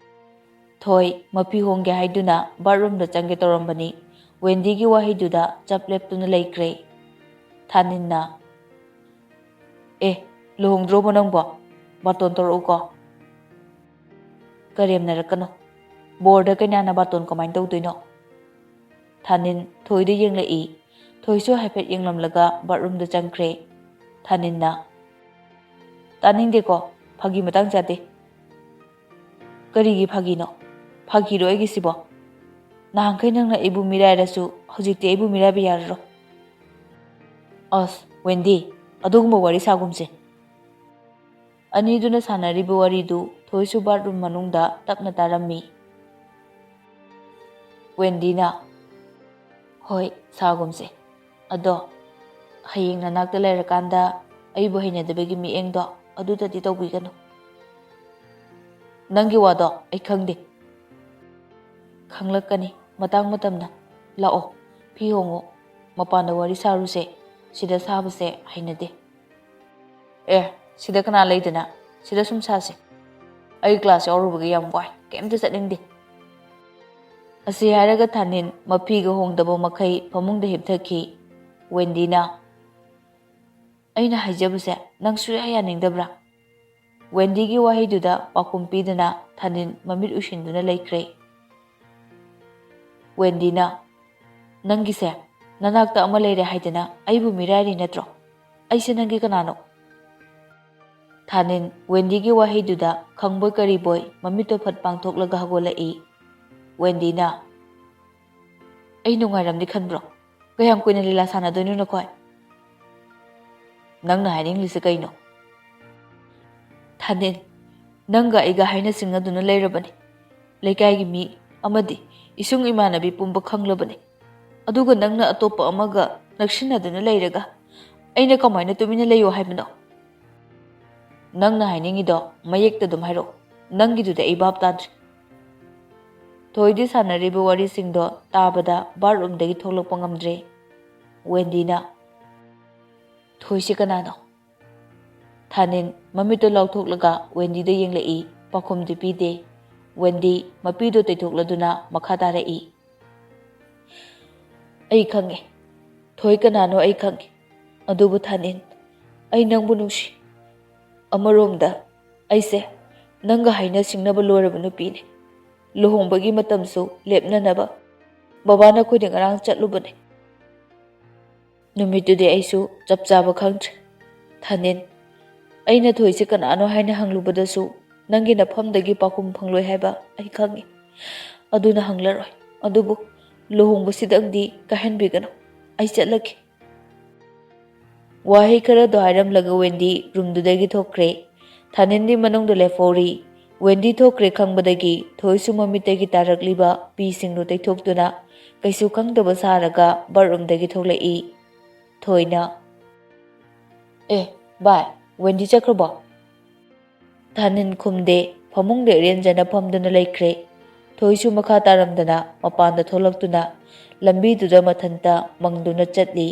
ꯊꯣꯏ ꯃꯐꯤ ꯍꯣꯡꯒꯦ ꯍꯥꯏꯗꯨꯅ ꯕꯥꯠꯔꯨꯝꯗ ꯆꯪꯒꯦ ꯇꯧꯔꯝꯕꯅꯤ꯫ ꯋꯦꯟꯗꯤꯒꯤ ꯋꯥꯍꯩꯗꯨꯗ ꯆꯞ ꯂꯦꯞꯇꯨꯅ ꯂꯩꯈ꯭ꯔꯦ꯫ ꯊꯥꯅꯤꯟꯅ, "ꯑꯦ, ꯂꯨꯍꯣꯡꯗ꯭ꯔꯣꯕꯣ ꯅꯪꯕꯣ? ꯕꯥꯇꯣꯟ ꯇꯧꯔꯛꯎꯀꯣ꯫" "ꯀꯔꯦꯝꯅꯔꯛꯀꯅꯣ꯫ ꯕꯣꯔꯗ ꯀꯩꯅꯥꯅ ꯕꯥꯇꯣꯟ ꯀꯃꯥꯏꯅ ꯇꯧꯗꯣꯏꯅꯣ?" ꯊꯥꯅꯤꯟ ꯊꯣꯏꯗ ꯌꯦꯡꯂꯛꯏ꯫ ꯊꯣꯏꯁꯨ ꯍꯥꯏꯐꯦꯠ ꯌꯦꯡꯂꯝꯂꯒ ꯕꯥꯠꯔꯨꯝꯗ ꯆꯪꯈ꯭ꯔꯦ꯫ ꯊꯥꯅꯤꯟꯅ, "ꯇꯥꯅꯤꯡꯗꯦꯀꯣ, ꯐꯥꯒꯤ ꯃꯇꯥꯡ ꯆꯥꯗꯦ꯫" "ꯀꯔꯤꯒꯤ ꯐꯥꯒꯤꯅꯣ? ꯐꯥꯒꯤꯔꯣ ꯑꯩꯒꯤꯁꯤꯕꯣ? ꯅꯍꯥꯟꯈꯩ ꯅꯪꯅ ꯑꯩꯕꯨ ꯃꯤꯔꯥꯏꯔꯁꯨ ꯍꯧꯖꯤꯛꯇꯤ ꯑꯩꯕꯨ ꯃꯤꯔꯥꯏꯕ ꯌꯥꯔꯔꯣꯏ꯫" "ꯑꯁ, ꯋꯦꯟꯗꯤ, ꯑꯗꯨꯒꯨꯝꯕ ꯋꯥꯔꯤ ꯁꯥꯒꯨꯝꯁꯦ꯫" ꯑꯅꯤꯗꯨꯅ ꯁꯥꯟꯅꯔꯤꯕ ꯋꯥꯔꯤꯗꯨ ꯊꯣꯏꯁꯨ ꯕꯥꯠꯔꯨꯝ ꯃꯅꯨꯡꯗ ꯇꯞꯅ ꯇꯥꯔꯝꯃꯤ꯫ ꯋꯦꯟꯗꯤꯅ, "ꯍꯣꯏ, ꯁꯥꯒꯨꯝꯁꯦ꯫ ꯑꯗꯣ ꯍꯌꯦꯡ ꯅꯅꯥꯛꯇ ꯂꯩꯔꯀꯥꯟꯗ ꯑꯩꯕꯨ ꯍꯩꯅꯗꯕꯒꯤ ꯃꯤꯠꯌꯦꯡꯗꯣ ꯑꯗꯨꯗꯗꯤ ꯇꯧꯕꯤꯒꯅꯨ꯫" "ꯅꯪꯒꯤ ꯋꯥꯗꯣ ꯑꯩ ꯈꯪꯗꯦ꯫" "ꯈꯪꯂꯛꯀꯅꯤ ꯃꯇꯥꯡ ꯃꯇꯝꯅ꯫ ꯂꯥꯛꯑꯣ, ꯐꯤ ꯍꯣꯡꯉꯣ, ꯃꯄꯥꯟꯗ ꯋꯥꯔꯤ ꯁꯥꯔꯨꯁꯦ꯫ ꯁꯤꯗ ꯁꯥꯕꯁꯦ ꯍꯩꯅꯗꯦ꯫" "ꯑꯦ, ꯁꯤꯗ ꯀꯅꯥ ꯂꯩꯗꯅ? ꯁꯤꯗ ꯁꯨꯝ ꯁꯥꯁꯦ꯫ ꯑꯩ ꯀ꯭ꯂꯥꯁ ꯌꯥꯎꯔꯨꯕꯒꯤ ꯌꯥꯝ ꯋꯥꯏ, ꯀꯩꯝꯇ ꯆꯠꯅꯤꯡꯗꯦ꯫" ꯑꯁꯤ ꯍꯥꯏꯔꯒ ꯊꯥꯅꯤꯟ ꯃꯐꯤꯒ ꯍꯣꯡꯗꯕ ꯃꯈꯩ ꯐꯃꯨꯡꯗ ꯍꯤꯞꯊꯈꯤ꯫ ꯋꯦꯟꯗꯤꯅ, "ꯑꯩꯅ ꯍꯥꯏꯖꯕꯁꯦ ꯅꯪ ꯁꯨꯌꯥ ꯌꯥꯅꯤꯡꯗꯕ꯭ꯔꯥ?" ꯋꯦꯟꯗꯤꯒꯤ ꯋꯥꯍꯩꯗꯨꯗ ꯄꯥꯎꯈꯨꯝ ꯄꯤꯗꯅ ꯊꯥꯅꯤꯟ ꯃꯃꯤꯠ ꯎꯏꯁꯤꯟꯗꯨꯅ ꯂꯩꯈ꯭ꯔꯦ꯫ ꯋꯦꯟꯗꯤꯅ, "ꯅꯪꯒꯤꯁꯦ ꯅꯅꯥꯛꯇ ꯑꯃ ꯂꯩꯔꯦ ꯍꯥꯏꯗꯅ ꯑꯩꯕꯨ ꯃꯤꯔꯥꯏꯔꯤ ꯅꯠꯇ꯭ꯔꯣ? ꯑꯩꯁꯦ ꯅꯪꯒꯤ ꯀꯅꯥꯅꯣ?" ꯊꯥꯅꯤꯟ ꯋꯦꯟꯗꯤꯒꯤ ꯋꯥꯍꯩꯗꯨꯗ ꯈꯪꯕꯣꯏ ꯀꯔꯤꯕꯣꯏ ꯃꯃꯤꯠꯇꯣ ꯐꯠ ꯄꯥꯡꯊꯣꯛꯂꯒ ꯍꯧꯒꯠꯂꯛꯏ꯫ ꯋꯦꯟꯗꯤꯅ, "ꯑꯩ ꯅꯨꯡꯉꯥꯏꯔꯝꯅꯤ ꯈꯟꯕ꯭ꯔꯣ? ꯀꯌꯥꯝ ꯀꯨꯏꯅ ꯂꯤꯂꯥ ꯁꯥꯟꯅꯗꯣꯏꯅꯣ ꯅꯈꯣꯏ?" "ꯅꯪꯅ ꯍꯥꯏꯅꯤꯡꯂꯤꯁꯦ ꯀꯩꯅꯣ?" ꯊꯥꯅꯤꯟ, ꯅꯪꯒ ꯑꯩꯒ ꯍꯥꯏꯅ ꯁꯤꯡꯅꯗꯨꯅ ꯂꯩꯔꯕꯅꯤ꯫ ꯂꯩꯀꯥꯏꯒꯤ ꯃꯤ ꯑꯃꯗꯤ ꯏꯁꯨꯡ ꯏꯃꯥꯟꯅꯕꯤ ꯄꯨꯝꯕ ꯈꯪꯂꯕꯅꯤ꯫ ꯑꯗꯨꯒ ꯅꯪꯅ ꯑꯇꯣꯞꯄ ꯑꯃꯒ ꯅꯛꯁꯤꯟꯅꯗꯨꯅ ꯂꯩꯔꯒ ꯑꯩꯅ ꯀꯃꯥꯏꯅ ꯇꯨꯃꯤꯟꯅ ꯂꯩꯌꯣ ꯍꯥꯏꯕꯅꯣ? ꯅꯪꯅ ꯍꯥꯏꯅꯤꯡꯉꯤꯗꯣ ꯃꯌꯦꯛꯇ ꯑꯗꯨꯝ ꯍꯥꯏꯔꯛꯑꯣ꯫ ꯅꯪꯒꯤꯗꯨꯗꯤ ꯑꯩ ꯚꯥꯞ ꯇꯥꯗ꯭ꯔꯦ꯫ ꯊꯣꯏꯗꯤ ꯁꯥꯟꯅꯔꯤꯕ ꯋꯥꯔꯤꯁꯤꯡꯗꯣ ꯇꯥꯕꯗ ꯕꯥꯠꯔꯨꯝꯗꯒꯤ ꯊꯣꯛꯂꯛꯄ ꯉꯝꯗ꯭ꯔꯦ꯫ ꯋꯦꯟꯗꯤꯅ, "ꯊꯣꯏꯁꯤ ꯀꯅꯥꯅꯣ?" ꯊꯥꯅꯤꯟ ꯃꯃꯤꯠꯇꯨ ꯂꯥꯎꯊꯣꯛꯂꯒ ꯋꯦꯟꯗꯤꯗ ꯌꯦꯡꯂꯛꯏ꯫ ꯄꯥꯎꯈꯨꯝꯗꯤ ꯄꯤꯗꯦ꯫ ꯋꯦꯟꯗꯤ ꯃꯄꯤꯗꯨ ꯇꯩꯊꯣꯛꯂꯗꯨꯅ ꯃꯈꯥ ꯇꯥꯔꯛꯏ, "ꯑꯩ ꯈꯪꯉꯦ꯫ ꯊꯣꯏ ꯀꯅꯥꯅꯣ ꯑꯩ ꯈꯪꯉꯦ꯫ ꯑꯗꯨꯕꯨ ꯊꯥꯅꯤꯟ, ꯑꯩ ꯅꯪꯕꯨ ꯅꯨꯡꯁꯤ꯫ ꯑꯃꯔꯣꯝꯗ ꯑꯩꯁꯦ ꯅꯪꯒ ꯍꯥꯏꯅ ꯁꯤꯡꯅꯕ ꯂꯣꯏꯔꯕ ꯅꯨꯄꯤꯅꯤ꯫ ꯂꯨꯍꯣꯡꯕꯒꯤ ꯃꯇꯝꯁꯨ ꯂꯦꯞꯅꯅꯕ ꯕꯕꯥꯅ ꯑꯩꯈꯣꯏꯗ ꯉꯔꯥꯡ ꯆꯠꯂꯨꯕꯅꯤ꯫ ꯅꯨꯃꯤꯠꯇꯨꯗꯤ ꯑꯩꯁꯨ ꯆꯞ ꯆꯥꯕ ꯈꯪꯗ꯭ꯔꯦ꯫ ꯊꯥꯅꯤꯟ, ꯑꯩꯅ ꯊꯣꯏꯁꯦ ꯀꯅꯥꯅꯣ ꯍꯥꯏꯅ ꯍꯪꯂꯨꯕꯗꯁꯨ ꯅꯪꯒꯤ ꯅꯐꯝꯗꯒꯤ ꯄꯥꯎꯈꯨꯝ ꯐꯪꯂꯣꯏ ꯍꯥꯏꯕ ꯑꯩ ꯈꯪꯉꯤ꯫ ꯑꯗꯨꯅ ꯍꯪꯂꯔꯣꯏ꯫ ꯑꯗꯨꯕꯨ ꯂꯨꯍꯣꯡꯕꯁꯤꯗꯪꯗꯤ ꯀꯥꯏꯍꯟꯕꯤꯒꯅꯨ꯫ ꯑꯩ ꯆꯠꯂꯒꯦ꯫" ꯋꯥꯍꯩ ꯈꯔꯗꯣ ꯍꯥꯏꯔꯝꯂꯒ ꯋꯦꯟꯗꯤ ꯔꯨꯝꯗꯨꯗꯒꯤ ꯊꯣꯛꯈ꯭ꯔꯦ꯫ ꯊꯥꯅꯤꯟꯗꯤ ꯃꯅꯨꯡꯗ ꯂꯦꯞꯍꯧꯔꯤ꯫ ꯋꯦꯟꯗꯤ ꯊꯣꯛꯈ꯭ꯔꯦ ꯈꯪꯕꯗꯒꯤ ꯊꯣꯏꯁꯨ ꯃꯃꯤꯠꯇꯒꯤ ꯇꯥꯔꯛꯂꯤꯕ ꯄꯤꯁꯤꯡꯗꯨ ꯇꯩꯊꯣꯛꯇꯨꯅ ꯀꯩꯁꯨ ꯈꯪꯗꯕ ꯁꯥꯔꯒ ꯕꯥꯠꯔꯨꯝꯗꯒꯤ ꯊꯣꯛꯂꯛꯏ꯫ ꯊꯣꯏꯅ, "ꯑꯦ, ꯚꯥꯏ, ꯋꯦꯟꯗꯤ ꯆꯠꯈ꯭ꯔꯕꯣ?" ꯊꯥꯅꯤꯟ ꯈꯨꯝꯗꯦ꯫ ꯐꯃꯨꯡꯗ ꯏꯔꯦꯟꯖꯅ ꯐꯝꯗꯨꯅ ꯂꯩꯈ꯭ꯔꯦ꯫ ꯊꯣꯏꯁꯨ ꯃꯈꯥ ꯇꯥꯔꯝꯗꯅ ꯃꯄꯥꯟꯗ ꯊꯣꯛꯂꯛꯇꯨꯅ ꯂꯝꯕꯤꯗꯨꯗ ꯃꯊꯟꯇ ꯃꯪꯗꯨꯅ ꯆꯠꯂꯤ꯫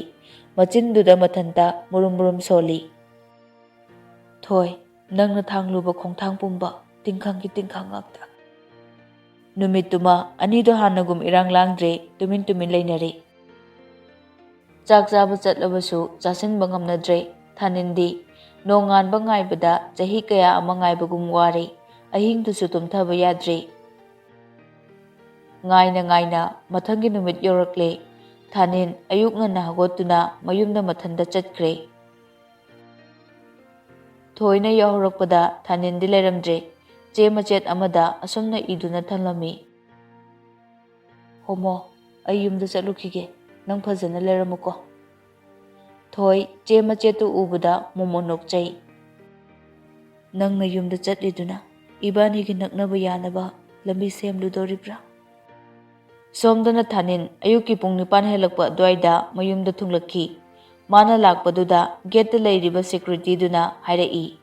ꯃꯆꯤꯟꯗꯨꯗ ꯃꯊꯟꯇ ꯃꯨꯔꯨꯝ ꯃꯨꯔꯨꯝ ꯁꯣꯜꯂꯤ꯫ "ꯊꯣꯏ, ꯅꯪꯅ ꯊꯥꯡꯂꯨꯕ ꯈꯣꯡꯊꯥꯡ ꯄꯨꯝꯕ ꯇꯤꯡꯈꯪꯒꯤ ꯇꯤꯡꯈꯪ ꯉꯥꯛꯇ꯫" ꯅꯨꯃꯤꯠꯇꯨꯃ ꯑꯅꯤꯗꯣ ꯍꯥꯟꯅꯒꯨꯝ ꯏꯔꯥꯡ ꯂꯥꯡꯗ꯭ꯔꯦ, ꯇꯨꯃꯤꯟ ꯇꯨꯃꯤꯟ ꯂꯩꯅꯔꯦ꯫ ꯆꯥꯛ ꯆꯥꯕ ꯆꯠꯂꯕꯁꯨ ꯆꯥꯁꯤꯟꯕ ꯉꯝꯅꯗ꯭ꯔꯦ꯫ ꯊꯥꯅꯤꯟꯗꯤ ꯅꯣꯡꯉꯥꯟꯕ ꯉꯥꯏꯕꯗ ꯆꯍꯤ ꯀꯌꯥ ꯑꯃ ꯉꯥꯏꯕꯒꯨꯝ ꯋꯥꯔꯦ꯫ ꯑꯍꯤꯡꯗꯨꯁꯨ ꯇꯨꯝꯊꯕ ꯌꯥꯗ꯭ꯔꯦ꯫ ꯉꯥꯏꯅ ꯉꯥꯏꯅ ꯃꯊꯪꯒꯤ ꯅꯨꯃꯤꯠ ꯌꯧꯔꯛꯂꯦ꯫ ꯊꯥꯅꯤꯟ ꯑꯌꯨꯛ ꯉꯟꯅ ꯍꯧꯒꯠꯇꯨꯅ ꯃꯌꯨꯝꯗ ꯃꯊꯟꯇ ꯆꯠꯈ꯭ꯔꯦ꯫ ꯊꯣꯏꯅ ꯌꯥꯍꯧꯔꯛꯄꯗ ꯊꯥꯅꯤꯟꯗꯤ ꯂꯩꯔꯝꯗ꯭ꯔꯦ꯫ ꯆꯦ ꯃꯆꯦꯠ ꯑꯃꯗ ꯑꯁꯨꯝꯅ ꯏꯗꯨꯅ ꯊꯝꯂꯝꯃꯤ, "ꯍꯣꯃꯣ, ꯑꯩ ꯌꯨꯝꯗ ꯆꯠꯂꯨꯈꯤꯒꯦ꯫ ꯅꯪ ꯐꯖꯅ ꯂꯩꯔꯝꯃꯨꯀꯣ꯫" ꯊꯣꯏ ꯆꯦ ꯃꯆꯦꯠꯇꯨ ꯎꯕꯗ ꯃꯣꯃꯣꯟ ꯅꯣꯛꯆꯩ꯫ "ꯅꯪꯅ ꯌꯨꯝꯗ ꯆꯠꯂꯤꯗꯨꯅ ꯏꯕꯥꯅꯤꯒꯤ ꯅꯛꯅꯕ ꯌꯥꯅꯕ ꯂꯝꯕꯤ ꯁꯦꯝꯂꯨꯗꯣꯔꯤꯕ꯭ꯔꯥ?" ꯁꯣꯝꯗꯅ ꯊꯥꯅꯤꯟ ꯑꯌꯨꯛꯀꯤ ꯄꯨꯡ ꯅꯤꯄꯥꯟ ꯍꯦꯜꯂꯛꯄ ꯑꯗꯨꯋꯥꯏꯗ ꯃꯌꯨꯝꯗ ꯊꯨꯡꯂꯛꯈꯤ꯫ ꯃꯥꯅ ꯂꯥꯛꯄꯗꯨꯗ ꯒꯦꯠꯇ ꯂꯩꯔꯤꯕ ꯁꯦꯀ꯭ꯌꯨꯔꯤꯇꯤꯗꯨꯅ ꯍꯥꯏꯔꯛꯏ,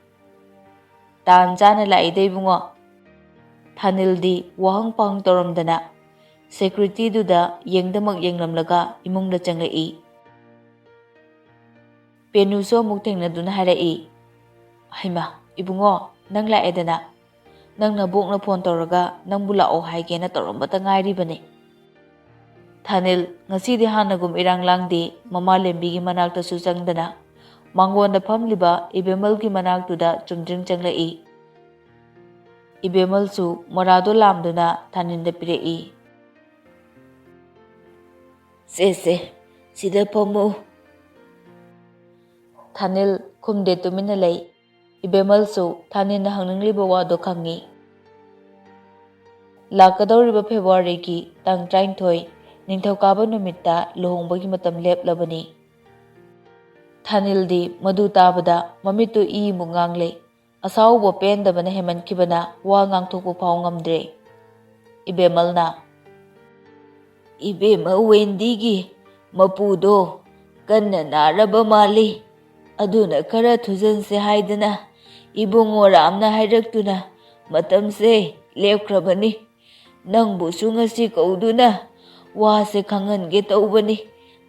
"ꯇꯥꯟ ꯆꯥꯅ ꯂꯥꯛꯏꯗ ꯏꯕꯨꯡꯉꯣ꯫" ꯊꯥꯅꯤꯜꯗꯤ ꯋꯥꯍꯪ ꯄꯥꯎꯍꯪ ꯇꯧꯔꯝꯗꯅ ꯁꯦꯀ꯭ꯌꯨꯔꯤꯇꯤꯗꯨꯗ ꯌꯦꯡꯗꯃꯛ ꯌꯦꯡꯂꯝꯂꯒ ꯏꯃꯨꯡꯗ ꯆꯪꯂꯛꯏ꯫ ꯄꯦꯅꯨꯁꯨ ꯑꯃꯨꯛ ꯊꯦꯡꯅꯗꯨꯅ ꯍꯥꯏꯔꯛꯏ, "ꯍꯩꯃꯥ, ꯏꯕꯨꯡꯉꯣ, ꯅꯪ ꯂꯥꯛꯑꯦꯗꯅ꯫ ꯅꯪ ꯅꯕꯣꯛꯅ ꯐꯣꯟ ꯇꯧꯔꯒ ꯅꯪꯕꯨ ꯂꯥꯛꯑꯣ ꯍꯥꯏꯒꯦꯅ ꯇꯧꯔꯝꯕꯇ ꯉꯥꯏꯔꯤꯕꯅꯤ꯫" ꯊꯥꯅꯤꯜ ꯉꯁꯤꯗꯤ ꯍꯥꯟꯅꯒꯨꯝ ꯏꯔꯥꯡ ꯂꯥꯡꯗꯦ꯫ ꯃꯃꯥ ꯂꯦꯝꯕꯤꯒꯤ ꯃꯅꯥꯛꯇꯁꯨ ꯆꯪꯗꯅ ꯃꯥꯡꯒꯣꯟꯗ ꯐꯝꯂꯤꯕ ꯏꯕꯦꯝꯃꯜꯒꯤ ꯃꯅꯥꯛꯇꯨꯗ ꯆꯨꯝꯗ꯭ꯔꯤꯡ ꯆꯪꯂꯛꯏ꯫ ꯏꯕꯦꯝꯃꯜꯁꯨ ꯃꯣꯔꯥꯗꯣ ꯂꯥꯝꯗꯨꯅ ꯊꯥꯅꯤꯜꯗ ꯄꯤꯔꯛꯏ꯫ "ꯁꯦ, ꯁꯦ, ꯁꯤꯗ ꯐꯝꯃꯨ꯫" ꯊꯥꯅꯤꯜ ꯈꯨꯝꯗꯦ, ꯇꯨꯃꯤꯟꯅ ꯂꯩ꯫ ꯏꯕꯦꯝꯃꯜꯁꯨ ꯊꯥꯅꯤꯜꯅ ꯍꯪꯅꯤꯡꯂꯤꯕ ꯋꯥꯗꯣ ꯈꯪꯉꯤ꯫ ꯂꯥꯛꯀꯗꯧꯔꯤꯕ ꯐꯦꯕ꯭ꯔꯨꯋꯥꯔꯤꯒꯤ ꯇꯥꯡ ꯇꯔꯥꯅꯤꯊꯣꯏ, ꯅꯤꯡꯊꯧꯀꯥꯕ ꯅꯨꯃꯤꯠꯇ ꯂꯨꯍꯣꯡꯕꯒꯤ ꯃꯇꯝ ꯂꯦꯞꯂꯕꯅꯤ꯫ ꯊꯥꯅꯤꯜꯗꯤ ꯃꯗꯨ ꯇꯥꯕꯗ ꯃꯃꯤꯠꯇꯨ ꯏꯃꯨꯛ ꯉꯥꯡꯂꯦ꯫ ꯑꯁꯥꯎꯕ ꯄꯦꯟꯗꯕꯅ ꯍꯦꯟꯃꯟꯈꯤꯕꯅ ꯋꯥ ꯉꯥꯡꯊꯣꯛꯄ ꯐꯥꯎ ꯉꯝꯗ꯭ꯔꯦ꯫ ꯏꯕꯦꯝꯃꯜꯅ, "ꯏꯕꯦꯝꯃ ꯋꯦꯟꯗꯤꯒꯤ ꯃꯄꯨꯗꯣ ꯀꯟꯅ ꯅꯥꯔꯕ ꯃꯥꯜꯂꯤ꯫ ꯑꯗꯨꯅ ꯈꯔ ꯊꯨꯖꯟꯁꯦ ꯍꯥꯏꯗꯅ ꯏꯕꯨꯡꯉꯣ ꯔꯥꯝꯅ ꯍꯥꯏꯔꯛꯇꯨꯅ ꯃꯇꯝꯁꯦ ꯂꯦꯞꯈ꯭ꯔꯕꯅꯤ꯫ ꯅꯪꯕꯨꯁꯨ ꯉꯁꯤ ꯀꯧꯗꯨꯅ ꯋꯥꯁꯦ ꯈꯪꯍꯟꯒꯦ ꯇꯧꯕꯅꯤ꯫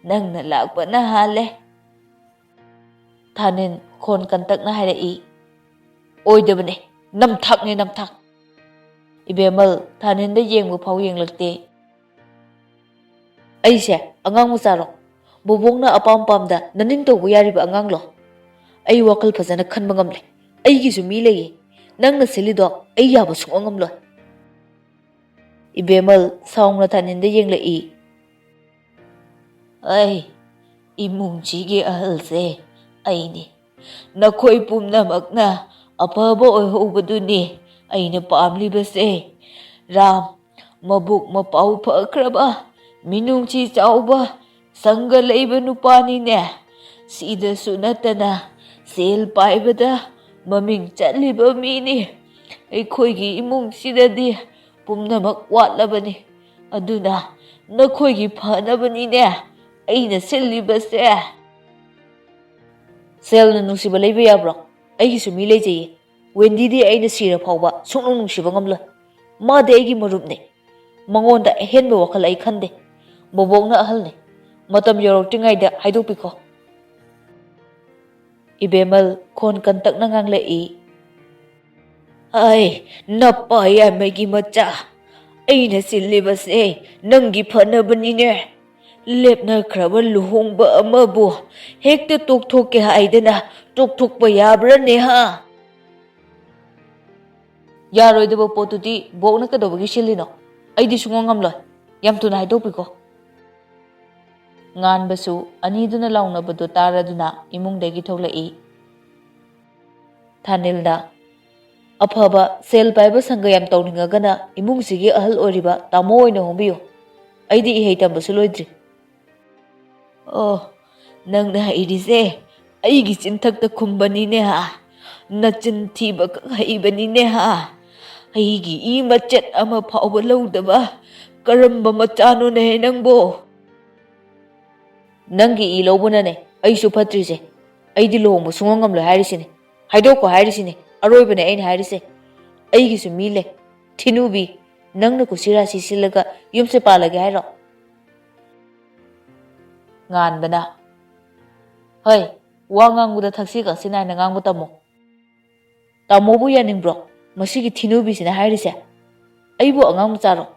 ꯅꯪꯅ ꯂꯥꯛꯄꯅ ꯍꯥꯜꯂꯦ꯫" ꯊꯥꯅꯤꯟ ꯈꯣꯟ ꯀꯟꯇꯛꯅ ꯍꯥꯏꯔꯛꯏ, "ꯑꯣꯏꯗꯕꯅꯦ, ꯅꯝꯊꯥꯛꯅꯦ, ꯅꯝꯊꯥꯛ꯫" ꯏꯕꯦꯝꯃꯜ ꯊꯥꯅꯤꯟꯗ ꯌꯦꯡꯕ ꯐꯥꯎ ꯌꯦꯡꯂꯛꯇꯦ꯫ "ꯑꯩꯁꯦ ꯑꯉꯥꯡ ꯃꯆꯥꯔꯣ? ꯕꯣꯕꯣꯛꯅ ꯑꯄꯥꯝ ꯄꯥꯝꯗ ꯅꯅꯤꯡ ꯇꯧꯕ ꯌꯥꯔꯤꯕ ꯑꯉꯥꯡꯂꯣ? ꯑꯩ ꯋꯥꯈꯜ ꯐꯖꯅ ꯈꯟꯕ ꯉꯝꯂꯦ꯫ ꯑꯩꯒꯤꯁꯨ ꯃꯤ ꯂꯩꯌꯦ꯫ ꯅꯪꯅ ꯁꯤꯜꯂꯤꯗꯣ ꯑꯩ ꯌꯥꯕ ꯁꯨꯡꯉꯝ ꯉꯝꯂꯣꯏ꯫" ꯏꯕꯦꯝꯃꯜ ꯁꯥꯎꯅ ꯊꯥꯅꯤꯟꯗ ꯌꯦꯡꯂꯛꯏ꯫ "ꯑꯩ, ꯏꯃꯨꯡꯁꯤꯒꯤ ꯑꯍꯜꯁꯦ ꯑꯩꯅꯤ꯫ ꯅꯈꯣꯏ ꯄꯨꯝꯅꯃꯛꯅ ꯑꯐꯕ ꯑꯣꯏꯍꯧꯕꯗꯨꯅꯤ ꯑꯩꯅ ꯄꯥꯝꯂꯤꯕꯁꯦ꯫ ꯔꯥꯝ, ꯃꯕꯨꯛ ꯃꯄꯥꯎ ꯐꯈ꯭ꯔꯕ, ꯃꯤꯅꯨꯡꯁꯤ ꯆꯥꯎꯕ, ꯁꯪꯒ ꯂꯩꯕ ꯅꯨꯄꯥꯅꯤꯅꯦ꯫ ꯁꯤꯗꯁꯨ ꯅꯠꯇꯅ ꯁꯦꯜ ꯄꯥꯏꯕꯗ ꯃꯃꯤꯡ ꯆꯠꯂꯤꯕ ꯃꯤꯅꯤ꯫ ꯑꯩꯈꯣꯏꯒꯤ ꯏꯃꯨꯡꯁꯤꯗꯗꯤ ꯄꯨꯝꯅꯃꯛ ꯋꯥꯠꯂꯕꯅꯤ꯫ ꯑꯗꯨꯅ ꯅꯈꯣꯏꯒꯤ ꯐꯅꯕꯅꯤꯅꯦ ꯑꯩꯅ ꯁꯤꯜꯂꯤꯕꯁꯦ꯫ ꯁꯦꯜꯅ ꯅꯨꯡꯁꯤꯕ ꯂꯩꯕ ꯌꯥꯕ꯭ꯔꯣ? ꯑꯩꯒꯤꯁꯨ ꯃꯤ ꯂꯩꯖꯩꯌꯦ꯫ ꯋꯦꯟꯗꯤꯗꯤ ꯑꯩꯅ ꯁꯤꯔ ꯐꯥꯎꯕ ꯁꯨꯡꯅꯨꯡ ꯅꯨꯡꯁꯤꯕ ꯉꯝꯂꯣꯏ꯫ ꯃꯥꯗꯤ ꯑꯩꯒꯤ ꯃꯔꯨꯞꯅꯤ꯫ ꯃꯉꯣꯟꯗ ꯑꯍꯦꯟꯕ ꯋꯥꯈꯜ ꯑꯩ ꯈꯟꯗꯦ꯫ ꯕꯣꯕꯣꯛꯅ ꯑꯍꯜꯅꯤ꯫ ꯃꯇꯝ ꯌꯧꯔꯛꯇ꯭ꯔꯤꯉꯩꯗ ꯍꯥꯏꯗꯣꯛꯄꯤꯈꯣ꯫ ꯏꯕꯦꯝꯃꯜ ꯈꯣꯟ ꯀꯟꯇꯛꯅ ꯉꯥꯡꯂꯛꯏ꯫ ꯑꯩ, ꯅꯄꯥ ꯌꯥꯏꯃꯒꯤ ꯃꯆꯥ, ꯑꯩꯅ ꯁꯤꯜꯂꯤꯕꯁꯦ ꯅꯪꯒꯤ ꯐꯅꯕꯅꯤꯅꯦ꯫ ꯂꯦꯞꯅꯈ꯭ꯔꯕ ꯂꯨꯍꯣꯡꯕ ꯑꯃꯕꯨ ꯍꯦꯛꯇ ꯇꯣꯛꯊꯣꯛꯀꯦ ꯍꯥꯏꯗꯅ ꯇꯣꯛꯊꯣꯛꯄ ꯌꯥꯕ꯭ꯔꯅꯦ, ꯍꯥ? ꯌꯥꯔꯣꯏꯗꯕ ꯄꯣꯠꯇꯨꯗꯤ ꯕꯣꯛꯅ ꯀꯩꯗꯧꯕꯒꯤ ꯁꯤꯜꯂꯤꯅꯣ? ꯑꯩꯗꯤ ꯁꯨꯡꯉꯝ ꯉꯝꯂꯣꯏ꯫ ꯌꯥꯝ ꯊꯨꯅ ꯍꯥꯏꯗꯣꯛꯄꯤꯈꯣ꯫ ꯉꯥꯟꯕꯁꯨ ꯑꯅꯤꯗꯨꯅ ꯂꯥꯎꯅꯕꯗꯨ ꯇꯥꯔꯗꯨꯅ ꯏꯃꯨꯡꯗꯒꯤ ꯊꯣꯛꯂꯛꯏ꯫ ꯊꯥꯅꯤꯜꯅ, "ꯑꯐꯕ ꯁꯦꯜ ꯄꯥꯏꯕ ꯁꯪꯒ ꯌꯥꯝ ꯇꯧꯅꯤꯡꯉꯒꯅ ꯏꯃꯨꯡꯁꯤꯒꯤ ꯑꯍꯜ ꯑꯣꯏꯔꯤꯕ ꯇꯥꯃꯣ ꯑꯣꯏꯅ ꯍꯣꯡꯕꯤꯌꯨ꯫ ꯑꯩꯗꯤ ꯏꯍꯩ ꯇꯝꯕꯁꯨ ꯂꯣꯏꯗ꯭ꯔꯤ꯫" "ꯑꯣ, ꯅꯪꯅ ꯍꯩꯔꯤꯁꯦ ꯑꯩꯒꯤ ꯆꯤꯟꯊꯛꯇ ꯈꯨꯝꯕꯅꯤꯅꯦ, ꯍꯥ? ꯅꯆꯤꯟ ꯊꯤꯕ ꯈꯛ ꯍꯩꯕꯅꯤꯅꯦ, ꯍꯥ? ꯑꯩꯒꯤ ꯏ ꯃꯆꯦꯠ ꯑꯃ ꯐꯥꯎꯕ ꯂꯧꯗꯕ ꯀꯔꯝꯕ ꯃꯆꯥꯅꯣꯅꯦ ꯅꯪꯕꯣ?" "ꯅꯪꯒꯤ ꯏ ꯂꯧꯕꯅꯅꯦ ꯑꯩꯁꯨ ꯐꯠꯇ꯭ꯔꯤꯁꯦ꯫ ꯑꯩꯗꯤ ꯂꯨꯍꯣꯡꯕ ꯁꯨꯡꯉꯝ ꯉꯝꯂꯣꯏ ꯍꯥꯏꯔꯤꯁꯤꯅꯦ꯫ ꯍꯥꯏꯗꯣꯛꯈꯣ ꯍꯥꯏꯔꯤꯁꯤꯅꯦ꯫ ꯑꯔꯣꯏꯕꯅꯦ ꯑꯩꯅ ꯍꯥꯏꯔꯤꯁꯦ꯫ ꯑꯩꯒꯤꯁꯨ ꯃꯤ ꯂꯩ꯫ ꯊꯤꯅꯨꯕꯤ, ꯅꯪꯅ ꯀꯨꯁꯤ ꯔꯥꯁꯤ ꯁꯤꯜꯂꯒ ꯌꯨꯝꯁꯦ ꯄꯥꯜꯂꯒꯦ ꯍꯥꯏꯔꯣ?" ꯉꯥꯟꯕꯅ, "ꯍꯣꯏ, ꯋꯥ ꯉꯥꯡꯕꯗ ꯊꯛꯁꯤ ꯈꯥꯁꯤ ꯅꯥꯏꯅ ꯉꯥꯡꯕ ꯇꯝꯃꯨ꯫ ꯇꯥꯃꯣꯕꯨ ꯌꯥꯅꯤꯡꯕ꯭ꯔꯣ ꯃꯁꯤꯒꯤ ꯊꯤꯅꯨꯕꯤꯁꯤꯅ ꯍꯥꯏꯔꯤꯁꯦ? ꯑꯩꯕꯨ ꯑꯉꯥꯡ ꯃꯆꯥꯔꯣ?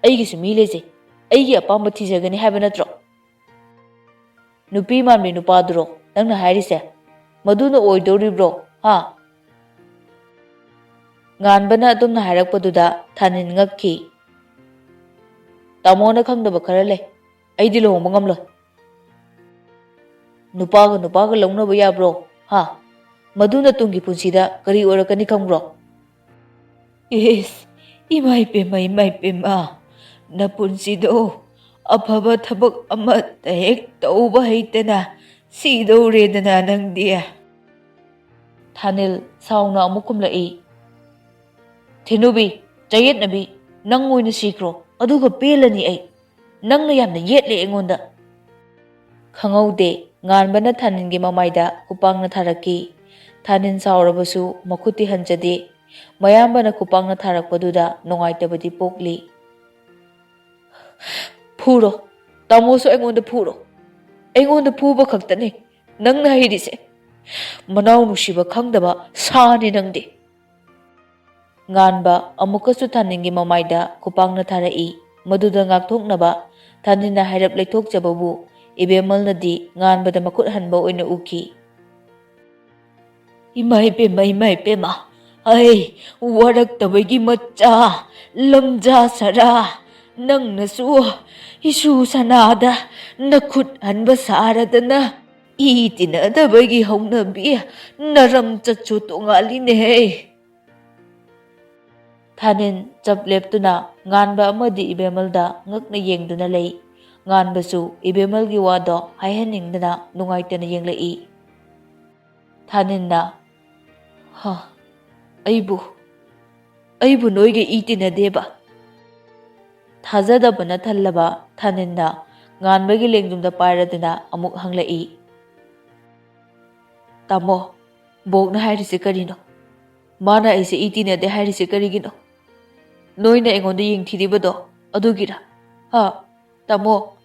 ꯑꯩꯒꯤꯁꯨ ꯃꯤ ꯂꯩꯖꯩ꯫ ꯑꯩꯒꯤ ꯑꯄꯥꯝꯕ ꯊꯤꯖꯒꯅꯤ ꯍꯥꯏꯕ ꯅꯠꯇ꯭ꯔꯣ? ꯅꯨꯄꯤ ꯃꯥꯟꯕꯤ ꯅꯨꯄꯥꯗꯨꯔꯣ ꯅꯪꯅ ꯍꯥꯏꯔꯤꯁꯦ? ꯃꯗꯨꯅ ꯑꯣꯏꯗꯧꯔꯤꯕ꯭ꯔꯣ, ꯍꯥ?" ꯉꯥꯟꯕꯅ ꯑꯗꯨꯝꯅ ꯍꯥꯏꯔꯛꯄꯗꯨꯗ ꯊꯥꯅꯤꯜ ꯉꯛꯈꯤ꯫ "ꯇꯥꯃꯣꯅ ꯈꯪꯗꯕ ꯈꯔ ꯂꯩ꯫ ꯑꯩꯗꯤ ꯂꯨꯍꯣꯡꯕ ꯉꯝꯂꯣꯏ꯫" "ꯅꯨꯄꯥꯒ ꯅꯨꯄꯥꯒ ꯂꯧꯅꯕ ꯌꯥꯕ꯭ꯔꯣ, ꯍꯥ? ꯃꯗꯨꯅ ꯇꯨꯡꯒꯤ ꯄꯨꯟꯁꯤꯗ ꯀꯔꯤ ꯑꯣꯏꯔꯛꯀꯅꯤ ꯈꯪꯕ꯭ꯔꯣ?" "ꯏꯁ, ꯏꯃꯥꯏ ꯄꯦꯝꯃ, ꯏꯃꯥꯏ ꯄꯦꯝꯃ, ꯅꯄꯨꯟꯁꯤꯗꯣ ꯑꯐꯕ ꯊꯕꯛ ꯑꯃꯠꯇ ꯍꯦꯛ ꯇꯧꯕ ꯍꯩꯇꯅ ꯁꯤꯗꯧꯔꯦꯗꯅ ꯅꯪꯗꯤ꯫" ꯊꯥꯅꯤꯜ ꯁꯥꯎꯅ ꯑꯃꯨꯛ ꯈꯨꯝꯂꯛꯏ, "ꯊꯤꯅꯨꯕꯤ, ꯆꯌꯦꯠꯅꯕꯤ, ꯅꯪ ꯑꯣꯏꯅ ꯁꯤꯈ꯭ꯔꯣ, ꯑꯗꯨꯒ ꯄꯦꯜꯂꯅꯤ ꯑꯩ꯫ ꯅꯪꯅ ꯌꯥꯝꯅ ꯌꯦꯠꯂꯦ ꯑꯩꯉꯣꯟꯗ꯫" ꯈꯪꯍꯧꯗꯦ, ꯉꯥꯟꯕꯅ ꯊꯥꯅꯤꯜꯒꯤ ꯃꯃꯥꯏꯗ ꯈꯨꯄꯥꯛꯅ ꯊꯥꯔꯛꯈꯤ꯫ ꯊꯥꯅꯤꯜ ꯁꯥꯎꯔꯕꯁꯨ ꯃꯈꯨꯠꯇꯤ ꯍꯟꯖꯗꯦ꯫ ꯃꯌꯥꯝꯕꯅ ꯈꯨꯄꯥꯛꯅ ꯊꯥꯔꯛꯄꯗꯨꯗ ꯅꯨꯡꯉꯥꯏꯇꯕꯗꯤ ꯄꯣꯛꯂꯤ꯫ "ꯐꯨꯔꯣ, ꯇꯥꯃꯣꯁꯨ ꯑꯩꯉꯣꯟꯗ ꯐꯨꯔꯣ꯫ ꯑꯩꯉꯣꯟꯗ ꯐꯨꯕ ꯈꯛꯇꯅꯤ ꯅꯪꯅ ꯍꯩꯔꯤꯁꯦ꯫ ꯃꯅꯥꯎ ꯅꯨꯡꯁꯤꯕ ꯈꯪꯗꯕ ꯁꯥꯅꯤ ꯅꯪꯗꯤ꯫" ꯉꯥꯟꯕ ꯑꯃꯨꯛꯀꯁꯨ ꯊꯥꯅꯤꯜꯒꯤ ꯃꯃꯥꯏꯗ ꯈꯨꯄꯥꯛꯅ ꯊꯥꯔꯛꯏ꯫ ꯃꯗꯨꯗ ꯉꯥꯛꯊꯣꯛꯅꯕ ꯊꯥꯅꯤꯜꯅ ꯍꯥꯏꯔꯞ ꯂꯩꯊꯣꯛꯆꯕꯕꯨ ꯏꯕꯦꯝꯃꯜꯅꯗꯤ ꯉꯥꯟꯕꯗ ꯃꯈꯨꯠ ꯍꯟꯕ ꯑꯣꯏꯅ ꯎꯈꯤ꯫ "ꯏꯃꯥ ꯏꯄꯦꯝꯃ, ꯏꯃꯥ ꯏꯄꯦꯝꯃ, ꯑꯩ ꯋꯥꯔꯛꯇꯕꯒꯤ ꯃꯆꯥ, ꯂꯝꯖꯥ ꯁꯔꯥ, ꯅꯪꯅꯁꯨ ꯏꯁꯨ ꯁꯅꯥꯗ ꯅꯈꯨꯠ ꯍꯟꯕ ꯁꯥꯔꯗꯅ ꯏ ꯇꯤꯟꯅꯗꯕꯒꯤ ꯍꯧꯅꯕꯤ ꯅꯔꯝ ꯆꯠꯁꯨ ꯇꯣꯉꯥꯜꯂꯤꯅꯦꯍꯦ꯫" ꯊꯥꯅꯤꯜ ꯆꯞ ꯂꯦꯞꯇꯨꯅ ꯉꯥꯟꯕ ꯑꯃꯗꯤ ꯏꯕꯦꯝꯃꯜꯗ ꯉꯛꯅ ꯌꯦꯡꯗꯨꯅ ꯂꯩ꯫ ꯉꯥꯟꯕꯁꯨ ꯏꯕꯦꯝꯃꯜꯒꯤ ꯋꯥꯗꯣ ꯍꯥꯏꯍꯟꯅꯤꯡꯗꯅ ꯅꯨꯡꯉꯥꯏꯇꯅ ꯌꯦꯡꯂꯛꯏ꯫ ꯊꯥꯅꯤꯜꯅ, "ꯍ, ꯑꯩꯕꯨ, ꯑꯩꯕꯨ ꯅꯣꯏꯒ ꯏ ꯇꯤꯟꯅꯗꯦꯕ?" ꯊꯥꯖꯗꯕꯅ ꯊꯜꯂꯕ ꯊꯥꯅꯤꯜꯅ ꯉꯥꯟꯕꯒꯤ ꯂꯦꯡꯖꯨꯝꯗ ꯄꯥꯏꯔꯗꯨꯅ ꯑꯃꯨꯛ ꯍꯪꯂꯛꯏ, "ꯇꯥꯃꯣ, ꯕꯣꯛꯅ ꯍꯥꯏꯔꯤꯁꯦ ꯀꯔꯤꯅꯣ? ꯃꯥꯅ ꯑꯩꯁꯦ ꯏ ꯇꯤꯟꯅꯗꯦ ꯍꯥꯏꯔꯤꯁꯦ ꯀꯔꯤꯒꯤꯅꯣ? ꯅꯣꯏꯅ ꯑꯩꯉꯣꯟꯗ ꯌꯦꯡꯊꯤꯔꯤꯕꯗꯣ ꯑꯗꯨꯒꯤꯔ? ꯍꯥ? ꯇꯥꯃꯣ,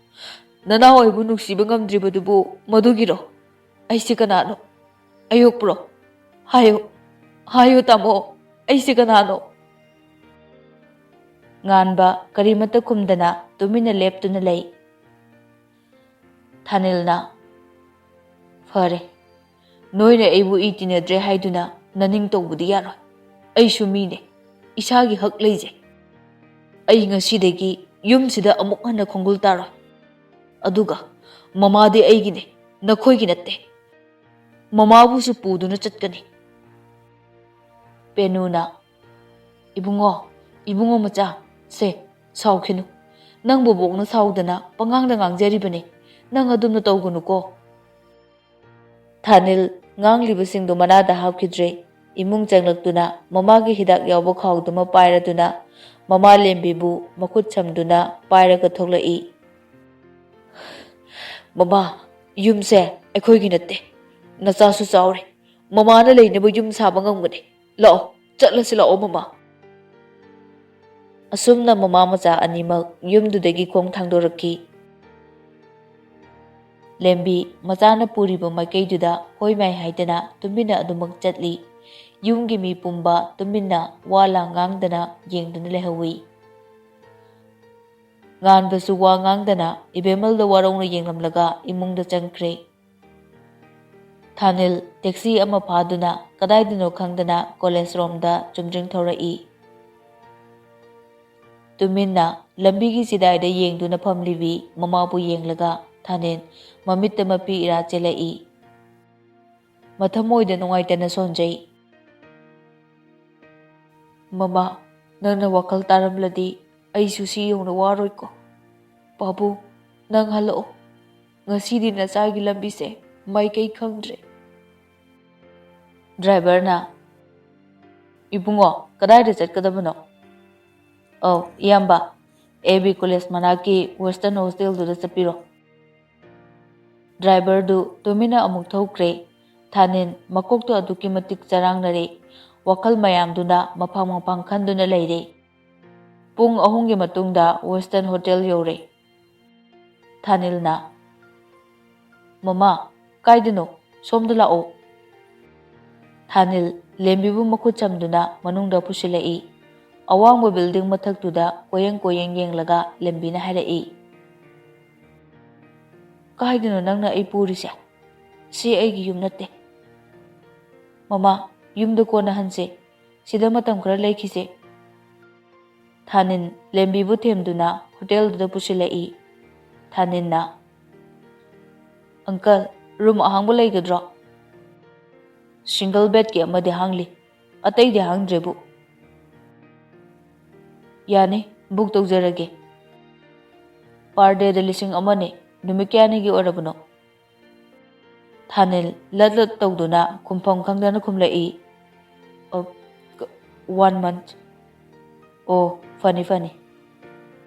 ꯅꯅꯥꯎ ꯑꯩꯕꯨ ꯅꯨꯡꯁꯤꯕ ꯉꯝꯗ꯭ꯔꯤꯕꯗꯨꯕꯨ ꯃꯗꯨꯒꯤꯔꯣ? ꯑꯩꯁꯦ ꯀꯅꯥꯅꯣ? ꯑꯌꯣꯛꯄ꯭ꯔꯣ? ꯍꯥꯏꯌꯨ, ꯍꯥꯏꯌꯨ ꯇꯥꯃꯣ, ꯑꯩꯁꯦ ꯀꯅꯥꯅꯣ?" ꯉꯥꯟꯕ ꯀꯔꯤꯃꯠꯇ ꯈꯨꯝꯗꯅ ꯇꯨꯃꯤꯟꯅ ꯂꯦꯞꯇꯨꯅ ꯂꯩ꯫ ꯊꯥꯅꯤꯜꯅ, "ꯐꯔꯦ, ꯅꯣꯏꯅ ꯑꯩꯕꯨ ꯏ ꯇꯤꯟꯅꯗ꯭ꯔꯦ ꯍꯥꯏꯗꯨꯅ ꯅꯅꯤꯡ ꯇꯧꯕꯗꯤ ꯌꯥꯔꯣꯏ꯫ ꯑꯩꯁꯨ ꯃꯤꯅꯦ, ꯏꯁꯥꯒꯤ ꯍꯛ ꯂꯩꯖꯩ꯫ ꯑꯩ ꯉꯁꯤꯗꯒꯤ ꯌꯨꯝꯁꯤꯗ ꯑꯃꯨꯛ ꯍꯟꯅ ꯈꯣꯡꯒꯨꯜ ꯇꯥꯔꯣꯏ꯫ ꯑꯗꯨꯒ ꯃꯃꯥꯗꯤ ꯑꯩꯒꯤꯅꯦ, ꯅꯈꯣꯏꯒꯤ ꯅꯠꯇꯦ꯫ ꯃꯃꯥꯕꯨꯁꯨ ꯄꯨꯗꯨꯅ ꯆꯠꯀꯅꯤ꯫" ꯄꯦꯅꯨꯅ, "ꯏꯕꯨꯡꯉꯣ, ꯏꯕꯨꯡꯉꯣ ꯃꯆꯥ, ꯁꯦ, ꯁꯥꯎꯈꯤꯅꯨ꯫ ꯅꯪ ꯕꯣꯕꯣꯛꯅ ꯁꯥꯎꯗꯅ ꯄꯉꯥꯡꯗ ꯉꯥꯡꯖꯔꯤꯕꯅꯤ꯫ ꯅꯪ ꯑꯗꯨꯝꯅ ꯇꯧꯒꯅꯨꯀꯣ꯫" ꯊꯥꯅꯤꯜ ꯉꯥꯡꯂꯤꯕꯁꯤꯡꯗꯨ ꯃꯅꯥꯗ ꯍꯥꯞꯈꯤꯗ꯭ꯔꯦ꯫ ꯏꯃꯨꯡ ꯆꯪꯂꯛꯇꯨꯅ ꯃꯃꯥꯒꯤ ꯍꯤꯗꯥꯛ ꯌꯥꯎꯕ ꯈꯥꯎꯗꯨꯃ ꯄꯥꯏꯔꯗꯨꯅ ꯃꯃꯥ ꯂꯦꯝꯕꯤꯕꯨ ꯃꯈꯨꯠ ꯁꯝꯗꯨꯅ ꯄꯥꯏꯔꯒ ꯊꯣꯛꯂꯛꯏ꯫ "ꯃꯃꯥ, ꯌꯨꯝꯁꯦ ꯑꯩꯈꯣꯏꯒꯤ ꯅꯠꯇꯦ꯫ ꯅꯆꯥꯁꯨ ꯆꯥꯎꯔꯦ꯫ ꯃꯃꯥꯅ ꯂꯩꯅꯕ ꯌꯨꯝ ꯁꯥꯕ ꯉꯝꯒꯅꯤ꯫ ꯂꯥꯛꯑꯣ, ꯆꯠꯂꯁꯤ ꯂꯥꯛꯑꯣ ꯃꯃꯥ꯫" ꯑꯁꯨꯝꯅ ꯃꯃꯥ ꯃꯆꯥ ꯑꯅꯤꯃꯛ ꯌꯨꯝꯗꯨꯗꯒꯤ ꯈꯣꯡ ꯊꯥꯡꯗꯣꯔꯛꯈꯤ꯫ ꯂꯦꯝꯕꯤ ꯃꯆꯥꯅ ꯄꯨꯔꯤꯕ ꯃꯥꯏꯀꯩꯗꯨꯗ ꯍꯣꯏ ꯃꯥꯏ ꯍꯥꯏꯗꯅ ꯇꯨꯃꯤꯟꯅ ꯑꯗꯨꯃꯛ ꯆꯠꯂꯤ꯫ ꯌꯨꯝꯒꯤ ꯃꯤ ꯄꯨꯝꯕ ꯇꯨꯃꯤꯟꯅ ꯋꯥ ꯂꯥꯡ ꯉꯥꯡꯗꯅ ꯌꯦꯡꯗꯨꯅ ꯂꯩꯍꯧꯏ꯫ ꯉꯥꯟꯕꯁꯨ ꯋꯥ ꯉꯥꯡꯗꯅ ꯏꯕꯦꯝꯃꯜꯗ ꯋꯥꯔꯧꯅ ꯌꯦꯡꯂꯝꯂꯒ ꯏꯃꯨꯡꯗ ꯆꯪꯈ꯭ꯔꯦ꯫ ꯊꯥꯅꯤꯜ ꯇꯦꯛꯁꯤ ꯑꯃ ꯐꯥꯗꯨꯅ ꯀꯗꯥꯏꯗꯅꯣ ꯈꯪꯗꯅ ꯀꯣꯂꯦꯖ ꯔꯣꯝꯗ ꯆꯨꯝꯗ꯭ꯔꯤꯡ ꯊꯧꯔꯛꯏ꯫ ꯇꯨꯃꯤꯟꯅ ꯂꯝꯕꯤꯒꯤ ꯆꯤꯗꯥꯏꯗ ꯌꯦꯡꯗꯨꯅ ꯐꯝꯂꯤꯕꯤ ꯃꯃꯥꯕꯨ ꯌꯦꯡꯂꯒ ꯊꯥꯅꯤꯜ ꯃꯃꯤꯠꯇ ꯃꯄꯤ ꯏꯔꯥ ꯆꯦꯜꯂꯛꯏ꯫ ꯃꯊꯃꯣꯏꯗ ꯅꯨꯡꯉꯥꯏꯇꯅ ꯁꯣꯟꯖꯩ꯫ "ꯃꯃꯥ, ꯅꯪꯅ ꯋꯥꯈꯜ ꯇꯥꯔꯝꯂꯗꯤ ꯑꯩꯁꯨ ꯁꯤ ꯌꯧꯅ ꯋꯥꯔꯣꯏꯀꯣ꯫ ꯄꯥꯕꯨꯡ, ꯅꯪ ꯍꯜꯂꯛꯑꯣ꯫ ꯉꯁꯤꯗꯤ ꯅꯆꯥꯒꯤ ꯂꯝꯕꯤꯁꯦ ꯃꯥꯏꯀꯩ ꯈꯪꯗ꯭ꯔꯦ꯫" ꯗ꯭ꯔꯥꯏꯚꯔꯅ, "ꯏꯕꯨꯡꯉꯣ, ꯀꯗꯥꯏꯗ ꯆꯠꯀꯗꯕꯅꯣ?" "ꯑꯧ, ꯏꯌꯥꯝꯕ, ꯑꯦ ꯕꯤ ꯀꯣꯂꯦꯖ ꯃꯅꯥꯛꯀꯤ ꯋꯦꯁꯇꯔꯟ ꯍꯣꯁꯇꯦꯜꯗꯨꯗ ꯆꯠꯄꯤꯔꯣ꯫" ꯗ꯭ꯔꯥꯏꯚꯔꯗꯨ ꯇꯨꯃꯤꯟꯅ ꯑꯃꯨꯛ ꯊꯧꯈ꯭ꯔꯦ꯫ ꯊꯥꯅꯤꯜ ꯃꯀꯣꯛꯇꯨ ꯑꯗꯨꯛꯀꯤ ꯃꯇꯤꯛ ꯆꯔꯥꯡꯅꯔꯦ꯫ ꯋꯥꯈꯜ ꯃꯌꯥꯝꯗꯨꯅ ꯃꯐꯥꯡ ꯃꯐꯥꯡ ꯈꯟꯗꯨꯅ ꯂꯩꯔꯦ꯫ ꯄꯨꯡ ꯑꯍꯨꯝꯒꯤ ꯃꯇꯨꯡꯗ ꯋꯦꯁꯇꯔꯟ ꯍꯣꯇꯦꯜ ꯌꯧꯔꯦ꯫ ꯊꯥꯅꯤꯜꯅ, "ꯃꯃꯥ, ꯀꯥꯏꯗꯅꯣ? ꯁꯣꯝꯗ ꯂꯥꯛꯑꯣ꯫" ꯊꯥꯅꯤꯜ ꯂꯦꯝꯕꯤꯕꯨ ꯃꯈꯨꯠ ꯁꯝꯗꯨꯅ ꯃꯅꯨꯡꯗ ꯄꯨꯁꯤꯜꯂꯛꯏ꯫ ꯑꯋꯥꯡꯕ ꯕꯤꯜꯗꯤꯡ ꯃꯊꯛꯇꯨꯗ ꯀꯣꯏꯌꯦꯡ ꯀꯣꯏꯌꯦꯡ ꯌꯦꯡꯂꯒ ꯂꯦꯝꯕꯤꯅ ꯍꯥꯏꯔꯛꯏ, "ꯀꯥꯏꯗꯅꯣ ꯅꯪꯅ ꯑꯩ ꯄꯨꯔꯤꯁꯦ? ꯁꯤ ꯑꯩꯒꯤ ꯌꯨꯝ ꯅꯠꯇꯦ꯫ ꯃꯃꯥ, ꯌꯨꯝꯗ ꯀꯣꯟꯅ ꯍꯟꯁꯦ꯫ ꯁꯤꯗ ꯃꯇꯝ ꯈꯔ ꯂꯩꯈꯤꯁꯦ꯫" ꯊꯥꯅꯤꯜ ꯂꯦꯝꯕꯤꯕꯨ ꯊꯦꯝꯗꯨꯅ ꯍꯣꯇꯦꯜꯗꯨꯗ ꯄꯨꯁꯤꯜꯂꯛꯏ꯫ ꯊꯥꯅꯤꯜꯅ, "ꯑꯪꯀꯜ, ꯔꯨꯝ ꯑꯍꯥꯡꯕ ꯂꯩꯒꯗ꯭ꯔꯣ?" "ꯁꯤꯡꯒꯜ ꯕꯦꯗꯀꯤ ꯑꯃꯗꯤ ꯍꯥꯡꯂꯤ, ꯑꯇꯩꯗꯤ ꯍꯥꯡꯗ꯭ꯔꯦꯕꯨ꯫" "ꯌꯥꯅꯤ, ꯕꯨꯛ ꯇꯧꯖꯔꯒꯦ꯫ ꯄꯥꯔ ꯗꯦꯗ ꯂꯤꯁꯤꯡ ꯑꯃꯅꯤ꯫ ꯅꯨꯃꯤꯠ ꯀꯌꯥꯅꯤꯒꯤ ꯑꯣꯏꯔꯕꯅꯣ?" ꯊꯥꯅꯤꯜ ꯂꯠ ꯂꯠ ꯇꯧꯗꯨꯅ ꯈꯨꯝꯐꯝ ꯈꯪꯗꯅ ꯈꯨꯝꯂꯛꯏ꯫ "ꯑ, ꯀ-, one month꯫ ꯑꯣ, ꯐꯅꯤ, ꯐꯅꯤ꯫"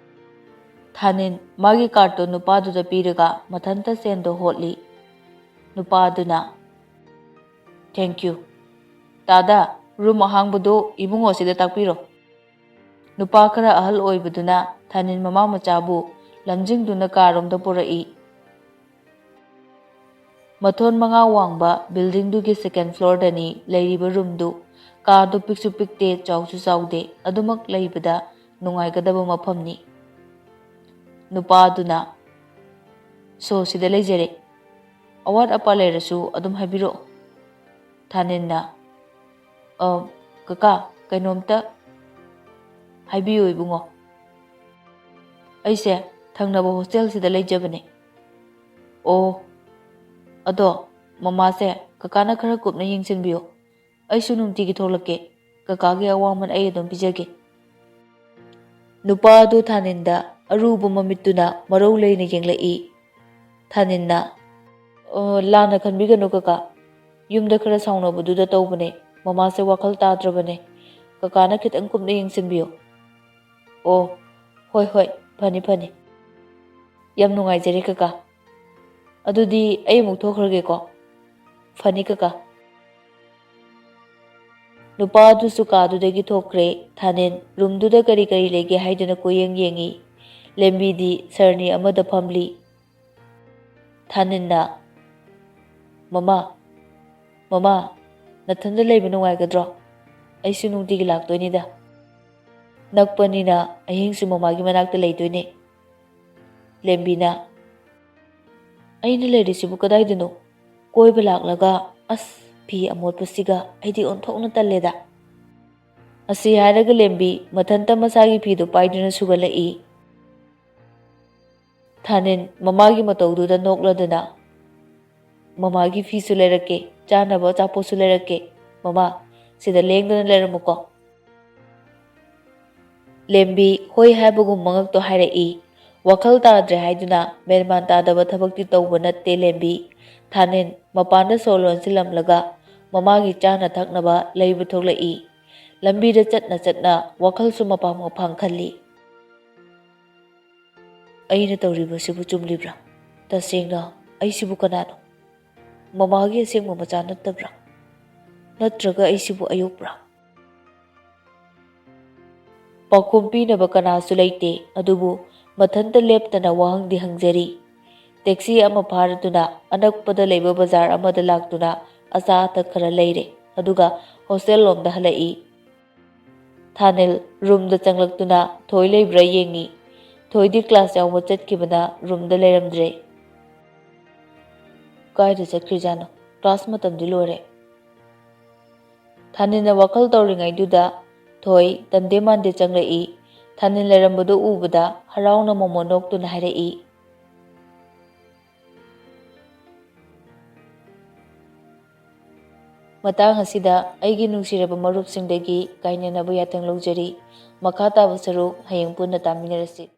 ꯊꯥꯅꯤꯜ ꯃꯥꯒꯤ cardꯇꯣ ꯅꯨꯄꯥꯗꯨꯗ ꯄꯤꯔꯒ ꯃꯊꯟꯇ ꯁꯦꯟꯗꯣ ꯍꯣꯠꯂꯤ꯫ ꯅꯨꯄꯥꯗꯨꯅ, "Thank you꯫ ꯇꯥꯗ, room ꯑꯍꯥꯡꯕꯗꯨ ꯏꯕꯨꯡꯉꯣꯁꯤꯗ ꯇꯥꯛꯄꯤꯔꯣ꯫" ꯅꯨꯄꯥ ꯈꯔ ꯑꯍꯜ ꯑꯣꯏꯕꯗꯨꯅ ꯊꯥꯅꯤꯜ ꯃꯃꯥ ꯃꯆꯥꯕꯨ ꯂꯝꯖꯤꯡꯗꯨꯅ ꯀꯥꯔꯣꯝꯗ ꯄꯨꯔꯛꯏ꯫ ꯃꯊꯣꯟ ꯃꯉꯥ ꯋꯥꯡꯕ buildingꯗꯨꯒꯤ second floorꯗꯅꯤ ꯂꯩꯔꯤꯕ roomꯗꯨ꯫ ꯀꯥꯗꯨ ꯄꯤꯛꯁꯨ ꯄꯤꯛꯇꯦ, ꯆꯥꯎꯁꯨ ꯆꯥꯎꯗꯦ, ꯑꯗꯨꯃꯛ ꯂꯩꯕꯗ ꯅꯨꯡꯉꯥꯏꯒꯗꯕ ꯃꯐꯝꯅꯤ꯫ ꯅꯨꯄꯥꯗꯨꯅ, "So, ꯁꯤꯗ ꯂꯩꯖꯔꯦ꯫ ꯑꯋꯥꯠ ꯑꯄꯥ ꯂꯩꯔꯁꯨ ꯑꯗꯨꯝ ꯍꯥꯏꯕꯤꯔꯛꯑꯣ꯫" ꯊꯥꯅꯤꯜꯅ, "ꯑ, ꯀꯀꯥ, ꯀꯩꯅꯣꯝꯇ ꯍꯥꯏꯕꯤꯌꯨ ꯏꯕꯨꯡꯉꯣ꯫ ꯑꯩꯁꯦ ꯊꯪꯅꯕ hostelꯁꯤꯗ ꯂꯩꯖꯕꯅꯦ꯫" "ꯑꯣ, ꯑꯗꯣ ꯃꯃꯥꯁꯦ ꯀꯀꯥꯅ ꯈꯔ ꯀꯨꯞꯅ ꯌꯦꯡꯁꯤꯟꯕꯤꯌꯨ꯫ ꯑꯩꯁꯨ ꯅꯨꯡꯇꯤꯒꯤ ꯊꯣꯛꯂꯛꯀꯦ꯫ ꯀꯀꯥꯒꯤ ꯑꯋꯥꯃꯟ ꯑꯩ ꯑꯗꯨꯝ ꯄꯤꯖꯒꯦ꯫" ꯅꯨꯄꯥ ꯑꯗꯨ ꯊꯥꯅꯤꯜꯗ ꯑꯔꯨꯕ ꯃꯃꯤꯠꯇꯨꯅ ꯃꯔꯧ ꯂꯩꯅ ꯌꯦꯡꯂꯛꯏ꯫ ꯊꯥꯅꯤꯜꯅ, "ꯑꯣ, ꯂꯥꯟꯅ ꯈꯟꯕꯤꯒꯅꯨ ꯀꯀꯥ꯫ ꯌꯨꯝꯗ ꯈꯔ ꯁꯥꯎꯅꯕꯗꯨꯗ ꯇꯧꯕꯅꯦ꯫ ꯃꯃꯥꯁꯦ ꯋꯥꯈꯜ ꯇꯥꯗ꯭ꯔꯕꯅꯦ꯫ ꯀꯀꯥꯅ ꯈꯤꯇꯪ ꯀꯨꯞꯅ ꯌꯦꯡꯁꯤꯟꯕꯤꯌꯨ꯫" "ꯑꯣ, ꯍꯣꯏ, ꯍꯣꯏ, ꯐꯅꯤ, ꯐꯅꯤ꯫ ꯌꯥꯝ ꯅꯨꯡꯉꯥꯏꯖꯔꯦ ꯀꯀꯥ꯫ ꯑꯗꯨꯗꯤ ꯑꯩ ꯑꯃꯨꯛ ꯊꯣꯛꯈ꯭ꯔꯒꯦꯀꯣ꯫" "ꯐꯅꯤ ꯀꯀꯥ꯫" ꯅꯨꯄꯥ ꯑꯗꯨꯁꯨ ꯀꯥꯗꯨꯗꯒꯤ ꯊꯣꯛꯈ꯭ꯔꯦ꯫ ꯊꯥꯅꯤꯜ roomꯗꯨꯗ ꯀꯔꯤ ꯀꯔꯤ ꯂꯩꯒꯦ ꯍꯥꯏꯗꯨꯅ ꯀꯣꯏꯌꯦꯡ ꯌꯦꯡꯉꯤ꯫ ꯂꯦꯝꯕꯤꯗꯤ ꯁꯔꯅꯤ ꯑꯃꯗ ꯐꯝꯂꯤ꯫ ꯊꯥꯅꯤꯜꯅ, "ꯃꯃꯥ, ꯃꯃꯥ, ꯅꯊꯟꯗ ꯂꯩꯕ ꯅꯨꯡꯉꯥꯏꯒꯗ꯭ꯔꯣ? ꯑꯩꯁꯨ ꯅꯨꯡꯇꯤꯒꯤ ꯂꯥꯛꯇꯣꯏꯅꯤꯗ꯫ ꯅꯛꯄꯅꯤꯅ ꯑꯍꯤꯡꯁꯨ ꯃꯃꯥꯒꯤ ꯃꯅꯥꯛꯇ ꯂꯩꯗꯣꯏꯅꯦ꯫" ꯂꯦꯝꯕꯤꯅ, "ꯑꯩꯅ ꯂꯩꯔꯤꯁꯤꯕꯨ ꯀꯗꯥꯏꯗꯅꯣ? ꯀꯣꯏꯕ ꯂꯥꯛꯂꯒ, ꯑꯁ, ꯐꯤ ꯑꯃꯣꯠꯄꯁꯤꯒ ꯑꯩꯗꯤ ꯑꯣꯟꯊꯣꯛꯅ ꯇꯜꯂꯦꯗ꯫" ꯑꯁꯤ ꯍꯥꯏꯔꯒ ꯂꯦꯝꯕꯤ ꯃꯊꯟꯇ ꯃꯁꯥꯒꯤ ꯐꯤꯗꯨ ꯄꯥꯏꯗꯨꯅ ꯁꯨꯒꯠꯂꯛꯏ꯫ ꯊꯥꯅꯤꯜ ꯃꯃꯥꯒꯤ ꯃꯇꯧꯗꯨꯗ ꯅꯣꯛꯂꯗꯨꯅ, "ꯃꯃꯥꯒꯤ ꯐꯤꯁꯨ ꯂꯩꯔꯛꯀꯦ, ꯆꯥꯅꯕ ꯑꯆꯥꯄꯣꯠꯁꯨ ꯂꯩꯔꯛꯀꯦ꯫ ꯃꯃꯥ, ꯁꯤꯗ ꯂꯦꯡꯗꯅ ꯂꯩꯔꯝꯃꯨꯀꯣ꯫" ꯂꯦꯝꯕꯤ ꯍꯣꯏ ꯍꯥꯏꯕꯒꯨꯝ ꯃꯉꯛꯇꯣ ꯍꯥꯏꯔꯛꯏ꯫ ꯋꯥꯈꯜ ꯇꯥꯗ꯭ꯔꯦ ꯍꯥꯏꯗꯨꯅ ꯃꯦꯟꯃꯥꯟ ꯇꯥꯗꯕ ꯊꯕꯛꯇꯤ ꯇꯧꯕ ꯅꯠꯇꯦ ꯂꯦꯝꯕꯤ꯫ ꯊꯥꯅꯤꯟ ꯃꯄꯥꯟꯗ ꯁꯣ ꯂꯣꯟꯁꯤꯜꯂꯝꯂꯒ ꯃꯃꯥꯒꯤ ꯆꯥꯅ ꯊꯛꯅꯕ ꯂꯩꯕ ꯊꯣꯛꯂꯛꯏ꯫ ꯂꯝꯕꯤꯗ ꯆꯠꯅ ꯆꯠꯅ ꯋꯥꯈꯜꯁꯨ ꯃꯄꯥꯡ ꯃꯄꯥꯡ ꯈꯜꯂꯤ꯫ "ꯑꯩꯅ ꯇꯧꯔꯤꯕꯁꯤꯕꯨ ꯆꯨꯝꯂꯤꯕ꯭ꯔꯥ? ꯇꯁꯦꯡꯅ ꯑꯩꯁꯤꯕꯨ ꯀꯅꯥꯅꯣ? ꯃꯃꯥꯒꯤ ꯑꯁꯦꯡꯕ ꯃꯆꯥ ꯅꯠꯇꯕ꯭ꯔꯥ? ꯅꯠꯇ꯭ꯔꯒ ꯑꯩꯁꯤꯕꯨ ꯑꯌꯣꯛꯄ꯭ꯔꯥ?" ꯄꯥꯎꯈꯨꯝ ꯄꯤꯅꯕ ꯀꯅꯥꯁꯨ ꯂꯩꯇꯦ꯫ ꯑꯗꯨꯕꯨ ꯃꯊꯟꯇ ꯂꯦꯞꯇꯅ ꯋꯥꯍꯪꯗꯤ ꯍꯪꯖꯔꯤ꯫ ꯇꯦꯛꯁꯤ ꯑꯃ ꯐꯥꯔꯗꯨꯅ ꯑꯅꯛꯄꯗ ꯂꯩꯕ ꯕꯖꯥꯔ ꯑꯃꯗ ꯂꯥꯛꯇꯨꯅ ꯑꯆꯥ ꯑꯊꯛ ꯈꯔ ꯂꯩꯔꯦ꯫ ꯑꯗꯨꯒ ꯍꯣꯁꯇꯦꯜ ꯂꯣꯝꯗ ꯍꯜꯂꯛꯏ꯫ ꯊꯥꯅꯤꯜ ꯔꯨꯝꯗ ꯆꯪꯂꯛꯇꯨꯅ ꯊꯣꯏ ꯂꯩꯕ꯭ꯔꯥ ꯌꯦꯡꯉꯤ꯫ ꯊꯣꯏꯗꯤ ꯀ꯭ꯂꯥꯁ ꯌꯥꯎꯕ ꯆꯠꯈꯤꯕꯅ ꯔꯨꯝꯗ ꯂꯩꯔꯝꯗ꯭ꯔꯦ꯫ "ꯀꯥꯏꯗ ꯆꯠꯈ꯭ꯔꯤꯖꯥꯠꯅꯣ? ꯀ꯭ꯂꯥꯁ ꯃꯇꯝꯗꯤ ꯂꯣꯏꯔꯦ꯫" ꯊꯥꯅꯤꯜꯅ ꯋꯥꯈꯜ ꯇꯧꯔꯤꯉꯩꯗꯨꯗ ꯊꯣꯏ ꯇꯟꯗꯦ ꯃꯥꯟꯗꯦ ꯆꯪꯂꯛꯏ꯫ ꯊꯥꯅꯤꯜ ꯂꯩꯔꯝꯕꯗꯨ ꯎꯕꯗ ꯍꯔꯥꯎꯅ ꯃꯣꯃꯣꯟ ꯅꯣꯛꯇꯨꯅ ꯍꯥꯏꯔꯛꯏ꯫ ꯃꯇꯥꯡ ꯑꯁꯤꯗ ꯑꯩꯒꯤ ꯅꯨꯡꯁꯤꯔꯕ ꯃꯔꯨꯞꯁꯤꯡꯗꯒꯤ ꯀꯥꯏꯅꯅꯕ ꯌꯥꯊꯪ ꯂꯧꯖꯔꯤ꯫ ꯃꯈꯥ ꯇꯥꯕ ꯁꯔꯨꯛ ꯍꯌꯦꯡ ꯄꯨꯟꯅ ꯇꯥꯃꯤꯟꯅꯔꯁꯤ꯫